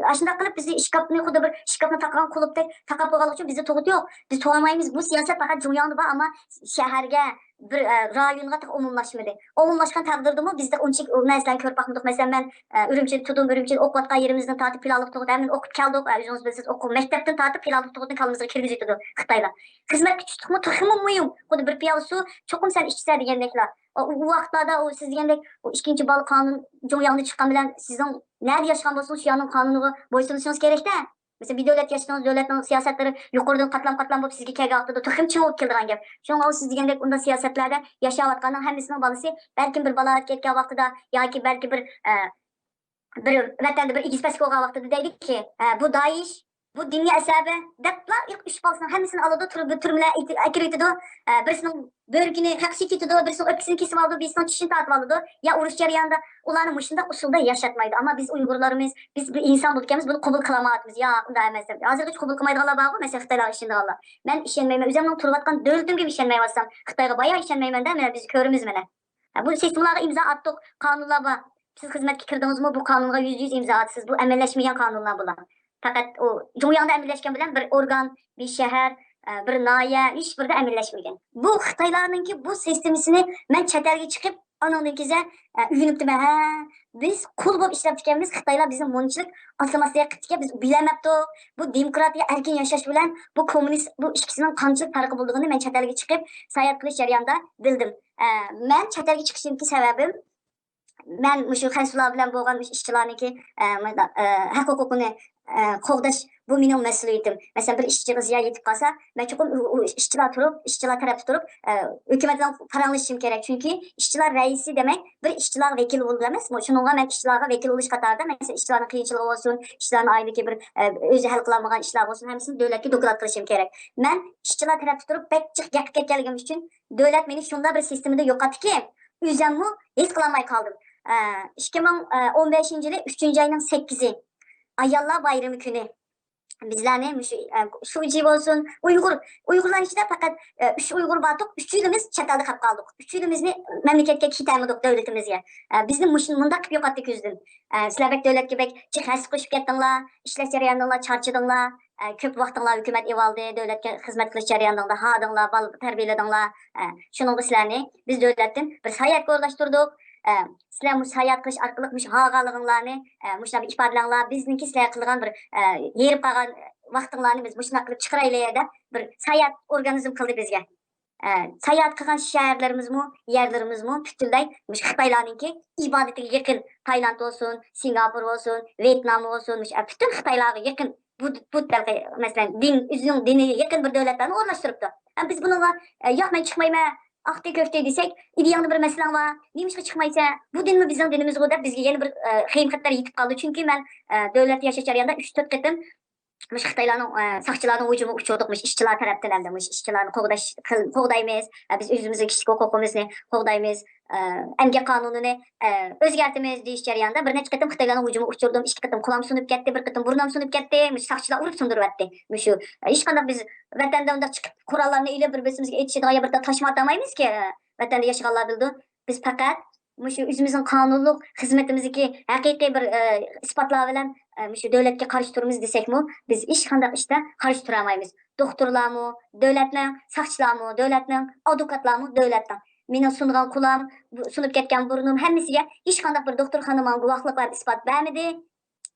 ئاشۇنداق قىلىپ بىزنى ئىشكاپنى خۇددى بىر ئىشكاپنى تاقىغان قۇلۇپتەك تاقاپ قويغانلىقى ئۈچۈن بىزنى تۇغۇتى يوق. بىز تۇغالمايمىز. بۇ سىياسەت پەقەت جۇڭياڭدا بار، ئەمما شەھەرگە، بىر، ئە، رايونغا تېخى ئومۇملاشمىدى. ئومۇملاشقان تەقدىردىمۇ بىز تېخى ئۇنچىلىك ئۇ نەرسىلەرنى كۆرۈپ باقمىدۇق. مەسىلەن، مەن، ئە، ئۈرۈمچىدە تۇردۇم، ئۈرۈمچىدە ئوقۇۋاتقان يېرىمىزدىن تارتىپ پىلانلىق تۇغۇت ھەممىنى ئوقۇپ كەلدۇق. ئە، ئۆزىڭىز بىلىسىز، ئوقۇ مەكتەپتىن تارتىپ پىلانلىق تۇغۇتنى كاللىمىزغا كىرگۈزۈۋېتىدۇ خىتايلار. خىزمەتكە چۈشتۇقمۇ تېخىمۇ مۇھىم. خۇددى بىر پىيالە سۇ چوقۇم سەن ئىچىسەن دېگەندەكلا. ئۇ، ئۇ ۋاقىتلاردا ئۇ سىز دېگەندەك ئۇ ئىككىنچى بالا قانۇن جۇڭياڭدا چىققان بىلەن سىزنىڭ نەدە ياشىغان بولسىڭىز شۇ يەرنىڭ قانۇنىغا بويسۇنۇشىڭىز كېرەكتە. مەسىلەن، بىر دۆلەت ياشىسىڭىز، دۆلەتنىڭ سىياسەتلىرى يۇقىرىدىن قاتلام-قاتلام بولۇپ سىزگە كەلگەن ۋاقتىدا تېخىمۇ چىڭ بولۇپ كېلىدىغان گەپ. شۇڭا ئۇ سىز دېگەندەك ئۇنداق سىياسەتلەردە ياشاۋاتقاننىڭ ھەممىسىنىڭ بالىسى بەلكىم بىر بالاغەت كەتكەن ۋاقتىدا ياكى بەلكى بىر، ئە، بىر ۋەتەندە بىر ئېگىز-پەس بولغان ۋاقتىدا دەيدۇكى، ئە، بۇ دايىش، بۇ دىنىي ئەسەبە دەپلا ئۈچ بالىسىنىڭ ھەممىسىنى ئالىدۇ، تۈرمە-، تۈرمىلەر ئەكىرىۋېتىدۇ. ئە، بىرسىنىڭ بۆرىكىنى، خەقىسىگە كېتىدۇ، بىرسىنىڭ ئۆپكىسىنى كېسىۋالىدۇ، بىرسىنىڭ چىشىنى تارتىۋالىدۇ. يا ئۇرۇش جەريانىدا ئۇلارنى مۇشۇنداق ئۇسۇلدا ياشاتمايدۇ. ئەمما بىز ئۇيغۇرلىرىمىز، بىز بىر ئىنسان بولىدىكەنمىز، بۇنى قوبۇل قىلالمايۋاتىمىز. ياق، ئۇنداق ئەمەس دەپ. ھازىرغىچە قوبۇل قىلمايدىغانلار بارغۇ، مەسىلەن، خىتايلارغا ئىشىنىدىغانلار. مەن ئىشەنمەيمەن، ئۆزۈمنىڭ تۇرۇۋاتقان دۆلىتىمگىمۇ ئىشەنمەيۋاتسام، خىتايغا بايا ئىشەنمەيمەن-دە، مانا بىز كۆرىمىز مانا. ھە، بۇ سىستېمىلارغا ئىمزا ئاتتۇق، قانۇنلار بار. سىز خىزمەتكە كىردىڭىزمۇ، بۇ قانۇنغا يۈزدە يۈز ئىمزا ئاتىسىز. بۇ ئەمەللەشمىگەن قانۇنلار بۇلار. پەقەت ئۇ جۇڭياڭدا ئەمەللەشكەن بىلەن بىر ئورگان، بىر شەھەر، ئە، بىر ناھىيە، ھېچبىرىدە ئەمەللەشمىگەن. بۇ خىتايلارنىڭكى بۇ سىستېمىسىنى مەن چەت ئەلگە چىقىپ، ئانىڭدىن كېيىن، ئە، ئۆگىنىپتىمەن. ھە، بىز قۇل بولۇپ ئىشلەپتىكەنمىز، خىتايلار بىزنى مۇنچىلىك ئاسسىمىلياتسىيە قىپتىكەن، بىز بىلەلمەپتۇق. بۇ دېموكراتىيە، ئەركىن ياشاش بىلەن بۇ كوممۇنىست، بۇ ئىككىسىنىڭ قانچىلىك پەرقى بولىدىغىنى مەن چەت ئەلگە چىقىپ ساياھەت قىلىش جەريانىدا بىلدىم. ئە، مەن چەت ئەلگە چىقىشىمدىكى سەۋەبىم، مەن مۇشۇ خەنزۇلار بىلەن بولغان مۇشۇ ئىشچىلارنىڭكى، ئە، مۇنداق، ئە، ھەق ھوقۇقىنى، ئە، قوغداش، بۇ مېنىڭ مەسئۇلىيىتىم. مەسىلەن، بىر ئىشچىغا زىيان يېتىپ قالسا، مەن چوقۇم ئۇ، ئۇ ئىشچىلار تۇرۇپ، ئىشچىلار تەرەپتە تۇرۇپ، ئە، ھۆكۈمەت بىلەن پاراڭلىشىشىم كېرەك. چۈنكى ئىشچىلار رەئىسى دېمەك، بىر ئىشچىلارغا ۋەكىل بولىدۇ ئەمەسمۇ؟ شۇنىڭغا مەن ئىشچىلارغا ۋەكىل بولۇش قاتارىدا، مەسىلەن، ئىشچىلارنىڭ قىيىنچىلىقى بولسۇن، ئىشچىلارنىڭ ئائىلىدىكى بىر، ئە، ئۆزى ھەل قىلالمىغان ئىشلار بولسۇن، ھەممىسىنى دۆلەتكە دوكلات قىلىشىم كېرەك. مەن ئىشچىلار تەرەپتە تۇرۇپ بەك جىق گەپ قىلىپ كەتكەنلىكىم ئۈچۈن، دۆلەت مېنى شۇنداق بىر سىستېمىدا يوقاتتىكى، ئۆزۈممۇ ھېس قىلالماي قالدىم. ئە، ئىككى مىڭ ئون بەشىنچى يىلى ئۈچىنچى ئاينىڭ سەككىزى، ئاياللار بايرىمى كۈنى. بىزلەرنى مۇشۇ، ئە، شۇجى بولسۇن، ئۇيغۇر، ئۇيغۇرلارنىڭ ئىچىدە پەقەت، ئە، ئۈچ ئۇيغۇر باردۇق، ئۈچىمىز چەت ئەلدە قېلىپ قالدۇق. ئۈچىمىزنى مەملىكەتكە كېتەلمىدۇق، دۆلىتىمىزگە. ئە، بىزنى مۇشۇ، مۇنداق قىلىپ يوقاتتى كۆزدىن. ئە، سىلەر بەك دۆلەتكە بەك جىق ھەسسە قوشۇپ كەتتىڭلار، ئىشلەش جەريانىڭلار چارچىدىڭلار، ئە، كۆپ ۋاقتىڭلار ھۆكۈمەت ئېۋالدى، دۆلەتكە خىزمەت قىلىش جەريانىڭدا ھاردىڭلار، بالا تەربىيەلىدىڭلار. ئە، شۇنىڭغا سىلەرنى بىز دۆلەتتىن بىر ساياھەتكە ئورۇنلاشتۇردۇق. ئە، سىلەر مۇشۇ ساياھەت قىلىش ئارقىلىق مۇشۇ ھارغانلىقىڭلارنى، ئە، مۇشۇنداق بىر ئىپادىلەڭلار، بىزنىڭكى سىلەرگە قىلغان بىر، ئە، ھېرىپ قالغان ۋاقتىڭلارنى بىز مۇشۇنداق قىلىپ چىقىرايلى دەپ بىر ساياھەت ئورگانىزم قىلدى بىزگە. ئە، ساياھەت قىلغان شەھەرلىرىمىزمۇ، يەرلىرىمىزمۇ پۈتۈنلەي مۇشۇ خىتايلارنىڭكى ئىبادىتىگە يېقىن. تايلاند بولسۇن، سىنگاپور بولسۇن، ۋيېتنام بولسۇن، مۇشۇ، ئە، پۈتۈن خىتايلارغا يېقىن. بۇ، بۇ، مەسىلەن، دىن، ئۆزىنىڭ دىنىگە يېقىن بىر دۆلەتلەرنى ئورۇنلاشتۇرۇپتۇ. ئە، بىز بۇنىڭغا، ئە، ياق، مەن چىقمايمەن، ئاقتى كۆكتى دېسەك، ئىدىيەڭدە بىر مەسىلەڭ بار، نېمىشقا چىقمايسەن؟ بۇ دىنمۇ بىزنىڭ دىنىمىزغۇ دەپ بىزگە يەنە بىر، ئە، خېيىم خەتەر يېتىپ قالدى. چۈنكى مەن، ئە، دۆلەتتە ياشاش جەريانىدا ئۈچ تۆت قېتىم مۇشۇ خىتايلارنىڭ، ئە، ساقچىلارنىڭ ھۇجۇمىغا ئۇچرىدۇق. مۇشۇ ئىشچىلار تەرەپتىن ئەمدى مۇشۇ ئىشچىلارنى قوغداش، قىل-، قوغدايمىز. ئە، بىز ئۆزىمىزنىڭ كىشىلىك ھوقۇقىمىزنى قوغدايمىز. ئە، ئەمگەك قانۇنىنى، ئە، ئۆزگەرتىمىز دېيىش جەريانىدا بىر نەچچە قېتىم خىتايلارنىڭ ھۇجۇمىغا ئۇچرىدىم. ئىككى قېتىم قولام سۇنۇپ كەتتى، بىر قېتىم بۇرنۇم سۇنۇپ كەتتى. مۇشۇ ساقچىلار ئۇرۇپ سۇندۇرۇۋەتتى. مۇشۇ، ئە، ھېچقانداق بىز ۋەتەندە ئۇنداق چىقىپ قوراللارنى ئېلىپ بىر بىرسىمىزگە ئېتىشىدىغان يا بىر تاشمۇ ئاتالمايمىزكى. ۋەتەندە ياشىغانلار بىلىدۇ. بىز پەقەت مۇشۇ ئۆزىمىزنىڭ قانۇنلۇق خىزمىتىمىزدىكى ھەقىقىي بىر، ئە، ئىسپاتلار بىلەن، ئە، مۇشۇ دۆلەتكە قارشى تۇرىمىز دېسەكمۇ، بىز ھېچقانداق ئىشتا قارشى تۇرالمايمىز. دوختۇرلارمۇ دۆلەتنىڭ، ساقچىلارمۇ دۆلەتنىڭ، ئادۋوكاتلارمۇ دۆلەتنىڭ. مېنىڭ سۇنغان قولام، بۇ، سۇنۇپ كەتكەن بۇرنۇم، ھەممىسىگە ھېچقانداق بىر دوختۇرخانا ماڭا گۇۋاھلىق ۋە ئىسپات بەرمىدى.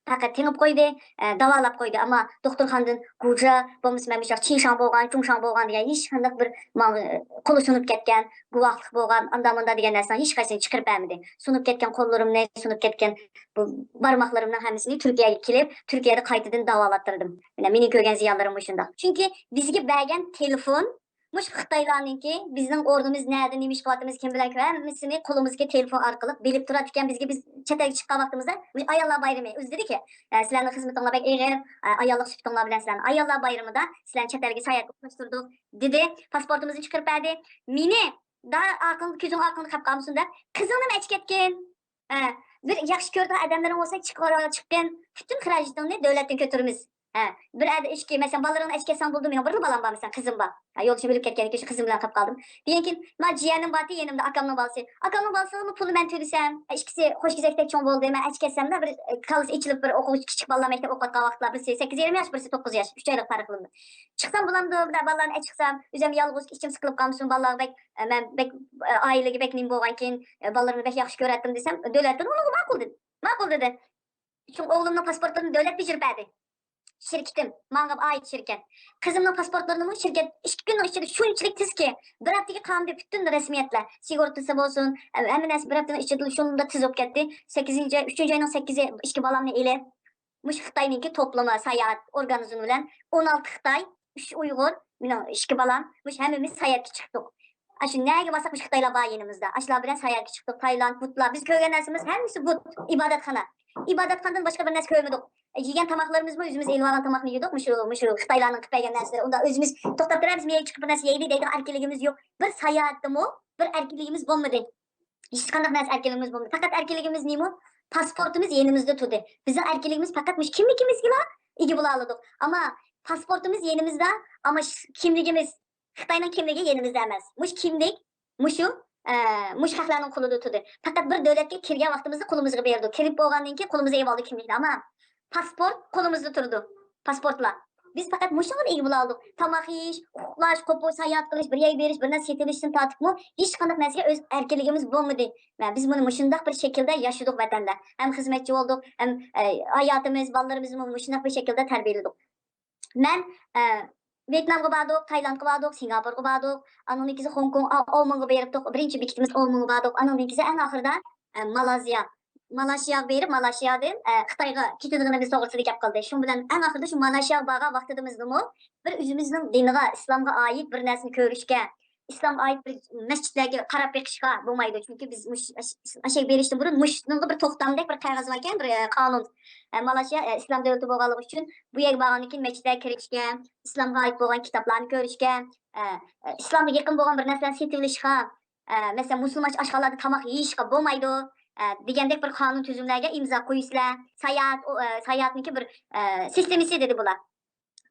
پەقەت تېڭىپ قويدى، ئە، داۋالاپ قويدى. ئەمما دوختۇرخانىدىن گۇجا بولمىسا مەن مۇشۇ چىڭشاڭ بولغان، چۇڭشاڭ بولغان دېگەن ھېچقانداق بىر ماڭا، ئە، قولى سۇنۇپ كەتكەن، گۇۋاھلىق بولغان، ئاندا مۇندا دېگەن نەرسىنىڭ ھېچقايسىسىنى چىقىرىپ بەرمىدى. سۇنۇپ كەتكەن قوللىرىمنى، سۇنۇپ كەتكەن بۇ بارماقلىرىمنىڭ ھەممىسىنى تۈركىيەگە كېلىپ، تۈركىيەدە قايتىدىن داۋالاتتۇردۇم. مانا مېنىڭ كۆرگەن زىيانلىرىم مۇشۇنداق. چۈنكى بىزگە بەرگەن تېلېفون مۇشۇ خىتايلارنىڭكى، بىزنىڭ ئورنىمىز نەدە، نېمە ئىش قىلىۋاتىمىز، كىم بىلەن كىم، ھەممىسىنى قولىمىزدىكى تېلېفون ئارقىلىق بىلىپ تۇراتتىكەن. بىزگە، بىز چەت ئەلگە چىققان ۋاقتىمىزدا مۇشۇ ئاياللار بايرىمى ئۆزى دېدىكى، ئە، سىلەرنىڭ خىزمىتىڭلار بەك ئېغىر، ئە، ئاياللىق سۈپىتىڭلار بىلەن سىلەرنى ئاياللار بايرىمىدا سىلەرنى چەت ئەلگە ساياھەتكە ئورۇنلاشتۇردۇق دېدى. پاسپورتىمىزنى چىقىرىپ بەردى. مېنى دا ئارقىڭ، كۆزۈڭ ئارقىڭدا قاپ قالمىسۇن دەپ قىزىڭنىمۇ ئەچىكەتكىن. ئە، بىر ياخشى كۆرىدىغان ئادەملىرىڭ بولسا چىقىۋال، چىققىن، پۈتۈن خىراجىتىڭنى دۆلەتتىن كۆتۈرىمىز. ھە، بىر ئەدە ئىچكى، مەسىلەن، بالىلىرىڭنى ئەچىكەتسەڭ بولدى، مېنىڭ بىرلا بالام بار، مەسىلەن، قىزىم بار. ھە، يولدىشىم ئۆلۈپ كەتكەندىن كېيىن شۇ قىزىم بىلەن قېلىپ قالدىم. كېيىن كېيىن، ما جىيەنىم بارتى يېنىمدا، ئاكامنىڭ بالىسى. ئاكامنىڭ بالىسىنىڭمۇ پۇلىنى مەن تۆلىسەم، ئە، ئىككىسى قوش كېزەكتەك چوڭ بولدى، مەن ئەچىكەتسەملا بىر، ئە، كاللىسى ئېچىلىپ بىر ئوقۇغۇچى كىچىك بالىلار مەكتەپ ئوقۇۋاتقان ۋاقىتلار، بىرسى سەككىز يېرىم ياش، بىرسى توققۇز ياش، ئۈچ ئايلىق پەرق قىلىنىدۇ. چىقسام بولامدۇ، بۇنداق بالىلارنى ئەچىقسام، ئۆزۈم يالغۇز، ئىچىم سىقىلىپ قالمىسۇن، بالىلارغا بەك، ئە، مەن بەك، ئە، ئائىلىگە بەك نېمە بولغانكىن، ئە، بالىلىرىمنى بەك ياخشى كۆرەتتىم دېسەم، دۆلەتتىن ئۇنىڭغا ماقۇل دېدى. ماقۇل دېدى. چۈنكى ئوغلۇمنىڭ پاسپورتلىرىنى دۆلەت بېجىرىپ بەردى. شىركىتىم، ماڭا ئائىت شىركەت. قىزىمنىڭ پاسپورتلىرىنىمۇ شىركەت ئىككى كۈننىڭ ئىچىدە شۇنچىلىك تېزكى، بىر ھەپتىگە قالمىدى پۈتۈن رەسمىيەتلەر. سىگورتىسى بولسۇن، ھەممە نەرسە بىر ھەپتىنىڭ ئىچىدە شۇنداق تېز بولۇپ كەتتى. سەككىزىنچى ئاي، ئۈچىنچى ئاينىڭ سەككىزى ئىككى بالامنى ئېلىپ، مۇشۇ خىتاينىڭكى توپلىما ساياھەت ئورگانىزمى بىلەن ئون ئالتە خىتاي، ئۈچ ئۇيغۇر، مېنىڭ ئىككى بالام، مۇشۇ ھەممىمىز ساياھەتكە چىقتۇق. ئاشۇ نەگە بارساق مۇشۇ خىتايلار بار يېنىمىزدا. ئاشۇلار بىلەن ساياھەتكە چىقتۇق. تايلاند، بۇتلار. بىز كۆرگەن نەرسىمىز ھەممىسى بۇت، ئىبادەتخانا. ئىبادەتخانىدىن باشقا بىر نەرسە كۆرمىدۇق. يېگەن تاماقلىرىمىزمۇ ئۆزىمىز ئېلىۋالغان تاماقنى يېدۇق. مۇشۇ، مۇشۇ خىتايلارنىڭ قىلىپ بەرگەن نەرسىلىرى. ئۇندا ئۆزىمىز توختاپ تۇرىمىز، بۇ يەرگە چىقىپ بىر نەرسە يەيلى دەيدىغان ئەركىنلىكىمىز يوق. بىر ساياھەتتىمۇ بىر ئەركىنلىكىمىز بولمىدى. ھېچقانداق نەرسە ئەركىنلىكىمىز بولمىدى. پەقەت ئەركىنلىكىمىز نېمە؟ پاسپورتىمىز يېنىمىزدا تۇردى. بىزنىڭ ئەركىنلىكىمىز پەقەت مۇشۇ كىملىكىمىزگىلا ئىگە بولالىدۇق. ئەمما پاسپورتىمىز يېنىمىزدا، ئەمما ش-، كىملىكىمىز، خىتاينىڭ كىملىكى يېنىمىزدا ئەمەس. مۇشۇ كىملىك، مۇشۇ ئە، مۇشۇ خەقلەرنىڭ قولىدا تۇردى. پەقەت بىر دۆلەتكە كىرگەن ۋاقتىمىزدا قولىمىزغا بېرىدۇ. كىرىپ بولغاندىن كېيىن قولىمىزغا ئېلىۋالدۇق كىملىكنى. ئەمما پاسپورت قولىمىزدا تۇرىدۇ. پاسپورتلار. بىز پەقەت مۇشۇنىڭغىلا ئىگە بولالىدۇق. تاماق يېيىش، ئۇخلاش، قوپۇپ ساياھەت قىلىش، بىر يەرگە بېرىش، بىر نەرسە سېتىۋېلىشتىن تارتىپمۇ ھېچقانداق نەرسىگە ئۆز ئەركىنلىكىمىز بولمىدى. مە-، بىز بۇنى مۇشۇنداق بىر شەكىلدە ياشىدۇق ۋەتەندە. ھەم خىزمەتچى بولدۇق، ھەم، ئە، ھاياتىمىز، بالىلىرىمىزمۇ مۇشۇنداق بىر شەكىلدە تەربىيەلىدۇق. مەن، ئە، ۋيېتنامغا باردۇق، تايلاندقا باردۇق، سىنگاپورغا باردۇق، ئانىڭدىن كېيىن خوڭكوڭ، ئا-، ئاۋمېنغا بېرىپتۇق. بىرىنچى بېكىتىمىز ئاۋمېنغا باردۇق. ئانىڭدىن كېيىن ئەڭ ئاخىرىدا، ئە، مالازىيا. مالاشىياغا بېرىپ، مالاشىيادىن، ئە، خىتايغا كېتىدىغىنىمىز توغرىسىدا گەپ قىلدى. شۇنىڭ بىلەن ئەڭ ئاخىرىدا شۇ مالاشىياغا بارغان ۋاقتىمىزدىمۇ بىر ئۆزىمىزنىڭ دىنىغا، ئىسلامغا ئائىت بىر نەرسىنى كۆرۈشكە، ئىسلامغا ئائىت بىر مەسچىتلەرگە قاراپ بېقىشقا بولمايدۇ. چۈنكى بىز مۇش-، ئەش-، ئەشەگە بېرىشتىن بۇرۇن مۇشۇنىڭغا بىر توختامدەك بىر قەغەز باركەن، بىر، ئە، قانۇن. ئە، مالايشىيا، ئە، ئىسلام دۆلىتى بولغانلىقى ئۈچۈن بۇ يەرگە بارغاندىن كېيىن مەسچىتلەرگە كىرىشكە، ئىسلامغا ئائىت بولغان كىتابلارنى كۆرۈشكە، ئە، ئە، ئىسلامغا يېقىن بولغان بىر نەرسىلەرنى سېتىۋېلىشقا، ئە، مەسىلەن، مۇسۇلمانچە ئاشخانىلاردا تاماق يېيىشقا بولمايدۇ، ئە، دېگەندەك بىر قانۇن تۈزۈملەرگە ئىمزا قويىسىلەر. ساياھەت، ئۇ، ئە، ساياھەتنىڭكى بىر، ئە، سىستېمىسى دېدى بۇلار.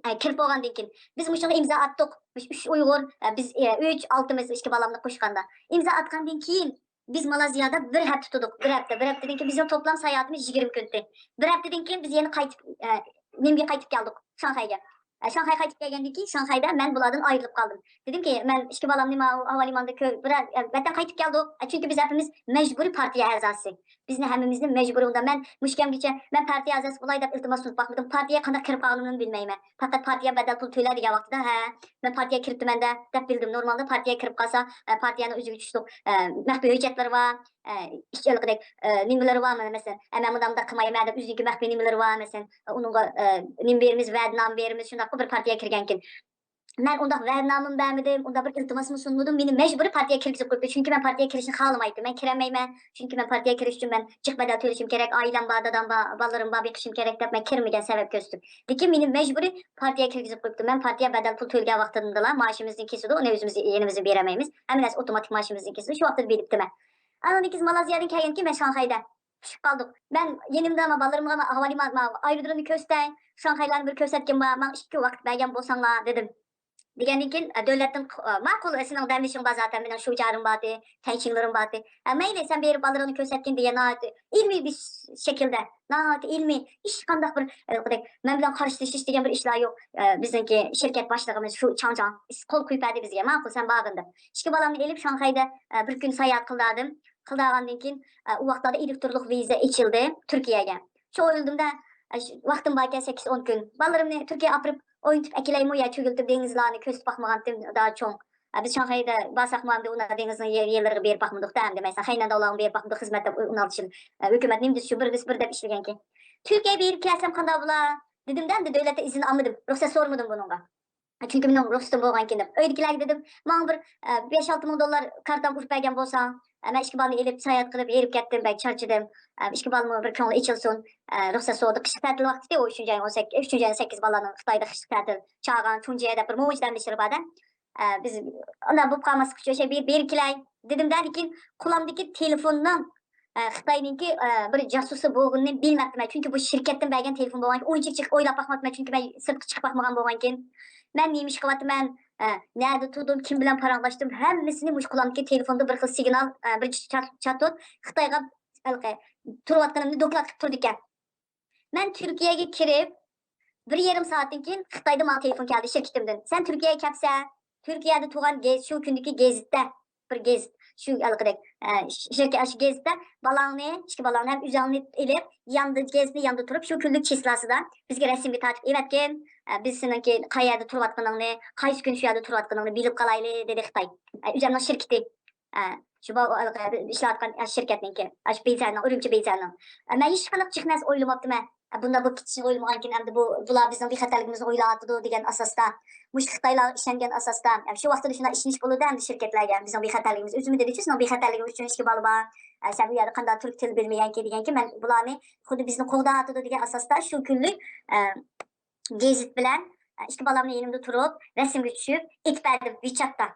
ئە، كىرىپ بولغاندىن كېيىن، بىز مۇشۇنىڭغا ئىمزا ئاتتۇق. مۇشۇ ئۈچ ئۇيغۇر، ئە، بىز، ئە، ئۈچ، ئالتىمىز، ئىككى بالامنى قوشقاندا. ئىمزا ئاتقاندىن كېيىن، بىز مالايزىيادا بىر ھەپتە تۇردۇق. بىر ھەپتە، بىر ھەپتىدىن كېيىن بىزنىڭ توپلام ساياھىتىمىز يىگىرمە كۈن ئۆتتى. بىر ھەپتىدىن كېيىن بىز يەنە قايتىپ، ئە، نېمىگە قايتىپ كەلدۇق؟ شاڭخەيگە. ئە، شاڭخەي قايتىپ كەلگەندىن كېيىن، شاڭخەيدە مەن بۇلاردىن ئايرىلىپ قالدىم. دېدىمكى، مەن ئىككى بالامنى ماۋۇ ھاۋا لىمانىدا كۆ-، بىرەر، ئە، ۋەتەن قايتىپ كەلدۇق. ئە، چۈنكى بىز ھەممىمىز مەجبۇرىي پارتىيە ئەزاسى. بىزنى ھەممىمىزنى مەجبۇرىي ئۇندا. مەن مۇشۇ كەمگىچە مەن پارتىيە ئەزاسى بولاي دەپ ئىلتىماس سۇنۇپ باقمىدىم. پارتىيەگە قانداق كىرىپ قالغىنىمنى بىلمەيمەن. پەقەت پارتىيە بەدەل پۇل تۆلە دېگەن ۋاقتىدا، ھە، مەن پارتىيەگە كىرىپتىمەن دە، دەپ بىلدىم. نورمالدا پارتىيەگە كىرىپ قالسا، ئە، پارتىيەنىڭ ئۆزىگە تۇشلۇق، ئە، مەخپىي ھۆججەتلىرى بار، ئە، ئىش ھېلىقىدەك، ئە، نېمىلىرى بار، مانا، مەسىلەن، ئە، مەن مۇنداق مۇنداق قىلمايمەن دەپ ئۆزىنىڭكى مەخپىي نېمىلىرى بار، مەسىلەن، ئۇنىڭغا، ئە، نېمە بېرىمىز، ۋەدىنامە بېرىمىز، شۇنداققۇ بىر پارتىيەگە كىرگەنكىن. مەن ئۇنداق ۋەدىنامىمۇ بەرمىدىم، ئۇنداق بىر ئىلتىماسمۇ سۇنمىدىم، مېنى مەجبۇرىي پارتىيەگە كىرگۈزۈپ قويۇپتۇ. چۈنكى مەن پارتىيەگە كىرىشنى خالىمايتتىم، مەن كىرەلمەيمەن. چۈنكى مەن پارتىيەگە كىرىش ئۈچۈن مەن جىق بەدەل تۆلىشىم كېرەك، ئائىلەم بار، دادام بار، بالىلىرىم بار، بېقىشىم كېرەك دەپ مەن كىرمىگەن سەۋەب كۆرسىتىپ. لېكىن مېنى مەجبۇرىي پارتىيەگە كىرگۈزۈپ قويۇپتۇ. مەن پارتىيە بەدەل پۇل تۆلىگەن ۋاقتىدىلا مائاشىمىزدىن كېسىدۇ، ئۇنى ئۆزىمىز يېنىمىزدىن بېرەلمەيمىز. ھەممە نەرسە ئاپتوماتىك مائاشىمىزدىن كېسىدۇ. شۇ ۋاقىتتا بىلىپتىمەن. ئاندىن كېيىن مالايزىيادىن كەلگەندىن كېيىن مەن شاڭخەيدە پۈشۈپ قالدۇق. مەن يېنىمدا ما بالىلىرىمغا ما ھاۋا لىمان-، ما ئايرودرومنى كۆرسىتەي، شاڭخەيلارنى بىر كۆرسەتكىن بار، ماڭا ئىككى كۈن ۋاقىت بەرگەن بولساڭلار، دېدىم. دېگەندىن كېيىن، ئە، دۆلەتتىن، ئە، ماقۇل، سېنىڭ دەم ئېلىشىڭ بار زاتەن، مېنىڭ شۇجارىم بارتى، تەنچىڭلىرىم بارتى. ئە، مەيلى، سەن بېرىپ بالىلىرىڭنى كۆرسەتكىن دېگەن ناھايىتى ئىلمىي بىر شەكىلدە، ناھايىتى ئىلمىي، ھېچقانداق بىر، ئە، مەن بىلەن قارشىلىشىش دېگەن بىر ئىشلار يوق. ئە، بىزنىڭكى شىركەت باشلىقىمىز شۇ چاڭجاڭ قول قويۇپ بەردى بىزگە، ماقۇل، سەن بارغىن دەپ. ئىككى بالامنى ئېلىپ شاڭخەيدە، ئە، بىر كۈن ساياھەت قىلدىم. قىلدىغاندىن كېيىن، ئە، ئۇ ۋاقىتلاردا ئېلېكترونلۇق ۋىزا ئېچىلدى تۈركىيەگە. شۇ ئويلىدىمدا، ئە، شۇ ۋاقتىم باركەن، سەككىز ئون كۈن. بالىلىرىمنى تۈركىيەگە ئاپىرىپ ئوينىتىپ ئەكېلەيمۇ يا چۆگۈلتۈپ دېڭىزلارنى كۆزىتىپ باقمىغانتىم، دا چوڭ. ئە، بىز شاڭخەيدە بارساقمۇ ئەمدى ئۇنداق دېڭىزنىڭ يە-، يەرلىرىگە بېرىپ باقمىدۇق-دە ئەمدى. مەسىلەن، خەينەنداۋلارغا بېرىپ باقمىدۇق، خىزمەتتە ئون ئالتە يىل. ئە، ھۆكۈمەت نېمە دېسە شۇ، بىر دېسە بىر دەپ ئىشلىگەنكەن. تۈركىيەگە بېرىپ كەلسەم قانداق بولا؟ دېدىمدە، ئەمدى دۆلەتتىن ئىزىن ئالمىدىم. رۇخسەت سورىمىدىم بۇنىڭغا. چۈنكى مېنىڭ رۇخسىتىم بولغانىكەن دەپ. ئۆيدىكىلەرگە دېدىم، ماڭا بىر، ئە، بەش-ئالتە مىڭ دوللار كارتام ئۇرۇپ بەرگەن بولساڭ، ئە، مەن ئىككى بالىنى ئېلىپ ساياھەت قىلىپ ھېرىپ كەتتىم، بەك چارچىدىم. ئە، ئىككى بالىمۇ بىر كۆڭلى ئېچىلسۇن. ئە، رۇخسەت سورىدى. قىشلىق تەتىل ۋاقتىتى ئۇ ئۈچىنچى ئاينىڭ ئون سەككىز، ئۈچىنچى ئاينىڭ سەككىز بالىلارنىڭ خىتايدا قىشلىق تەتىل. چاغان، چۇنجيې دەپ بىر مۇنچە دەمدىشلىرى بار-دە. ئە، بىز ئانداق بولۇپ قالماسلىق ئۈچۈن شۇ بېرىپ، بېرىپ كېلەي دېدىمدە، لېكىن قولۇمدىكى تېلېفوننىڭ ئە، خىتاينىڭكى، ئە، بىر جاسۇسى بولغىنىنى بىلمەپتىمەن. چۈنكى بۇ شىركەتتىن بەرگەن تېلېفون بولغانكىن، ئۇنچىلىك جىق ئويلاپ باقماپتىمەن، چۈنكى مەن سىرتقا چىقىپ باقمىغان بولغانكىن. مەن نېمە ئىش قىلىۋاتىمەن، ئە، نەدە تۇردۇم، كىم بىلەن پاراڭلاشتىم، ھەممىسىنى مۇشۇ قولۇمدىكى تېلېفوندا بىر خىل سىگنال، ئە، بىر چات، چات تۇت، خىتايغا ھېلىقى تۇرۇۋاتقىنىمنى دوكلات قىلىپ تۇرىدىكەن. مەن تۈركىيەگە كىرىپ، بىر يېرىم سائەتتىن كېيىن خىتايدا ماڭا تېلېفون كەلدى شىركىتىمدىن. سەن تۈركىيەگە كەپسەن، تۈركىيەدە تۇرغان گېز-، شۇ كۈندىكى گېزىتتە، بىر گېزىت، شۇ ھېلىقىدەك، ئە، شىركەت، شۇ گېزىتتە بالاڭنى، ئىككى بالاڭنى ھەم ئۆزۈڭنى ئېلىپ، ياندا، گېزىتنى ياندا تۇرۇپ، شۇ كۈنلۈك چىسلاسىدا بىزگە رەسىمگە تارتىپ ئېۋەتكىن. ئە، بىز سېنىڭكى قەيەردە تۇرۇۋاتقىنىڭنى، قايسى كۈنى شۇ يەردە تۇرۇۋاتقىنىڭنى بىلىپ قالايلى، دېدى خىتاي. ئە، ئۆزۈمنىڭ شىركىتى. ئە، شۇ با-، ئىشلەۋاتقان شىركەتنىڭكى، ئاشۇ بېيجىڭنىڭ، ئۈرۈمچى بېيجىڭنىڭ. ئە، مەن ھېچقانداق جىق نەرسە ئويلىماپتىمەن. ئە، بۇنداق بولۇپ كېتىشىنى ئويلىمىغانكىن، ئەمدى بۇ، بۇلار بىزنىڭ بىخەتەرلىكىمىزنى ئويلاۋاتىدۇ دېگەن ئاساستا، مۇشۇ خىتايلارغا ئىشەنگەن ئاساستا، ئە، شۇ ۋاقىتتا شۇنداق ئىشىنىش بولىدۇ ئەمدى شىركەتلەرگە، بىزنىڭ بىخەتەرلىكىمىز. ئۆزىمۇ دېدىچۇ، سېنىڭ بىخەتەرلىكىڭ ئۈچۈن ئىككى بالا بار. ئە، سەن بۇ يەردە قانداق تۈرك تىلى بىلمىگەنكى دېگەنكى، مەن بۇلارنى خۇددى بىزنى قوغداۋاتىدۇ دېگەن ئاساستا شۇ كۈنلۈك، ئە، گېزىت بىلەن، ئە، ئىككى بالامنى يېنىمدا تۇرۇپ، رەسىمگە چۈشۈپ، ئېيتىپ بەردىم ۋىچاتتا.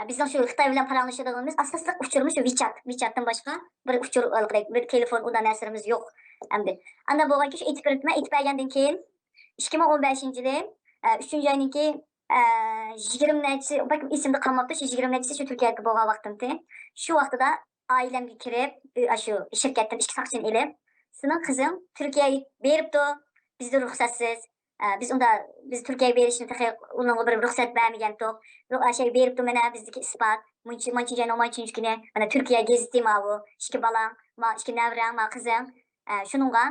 بىزنىڭ شۇ خىتاي بىلەن پاراڭلىشىدىغىنىمىز ئاساسلىق ئۇچۇرىمىز شۇ ۋىچات. ۋىچاتتىن باشقا بىر ئۇچۇر، بىر تېلېفون، ئۇنداق نەرسىلىرىمىز يوق ئەمدى. ئانداق بولغانكى شۇ ئېيتىپ بېرىپتىمەن، ئېيتىپ بەرگەندىن كېيىن، ئىككى مىڭ ئون بەشىنچى يىلى، ئە، ئۈچىنچى ئاينىڭكى، ئە، يىگىرمە نەچچىسى، بەك ئېسىمدە قالماپتۇ، شۇ يىگىرمە نەچچىسى شۇ تۈركىيەگە بولغان ۋاقتىمتى. شۇ ۋاقتىدا ئائىلەمگە كىرىپ، ئۆ-، ئاشۇ شىركەتتىن ئىككى ساقچىنى ئېلىپ، «سېنىڭ قىزىڭ تۈركىيەگە بېرىپتۇ، بىزدە رۇخسەتسىز. ئە، بىز ئۇندا، بىز تۈركىيەگە بېرىشنى تېخى ئۇنىڭغا بىر رۇخسەت بەرمىگەنتۇق. رۇ-، ئە، شەي بېرىپتۇ، مانا بىزدىكى ئىسپات. مانچى-، مانچىجيەنىڭ مانچىنچى كۈنى، مانا تۈركىيە گېزىتى ماۋۇ. ئىككى بالاڭ، ما ئىككى نەۋرەڭ، ما قىزىڭ. ئە، شۇنىڭغا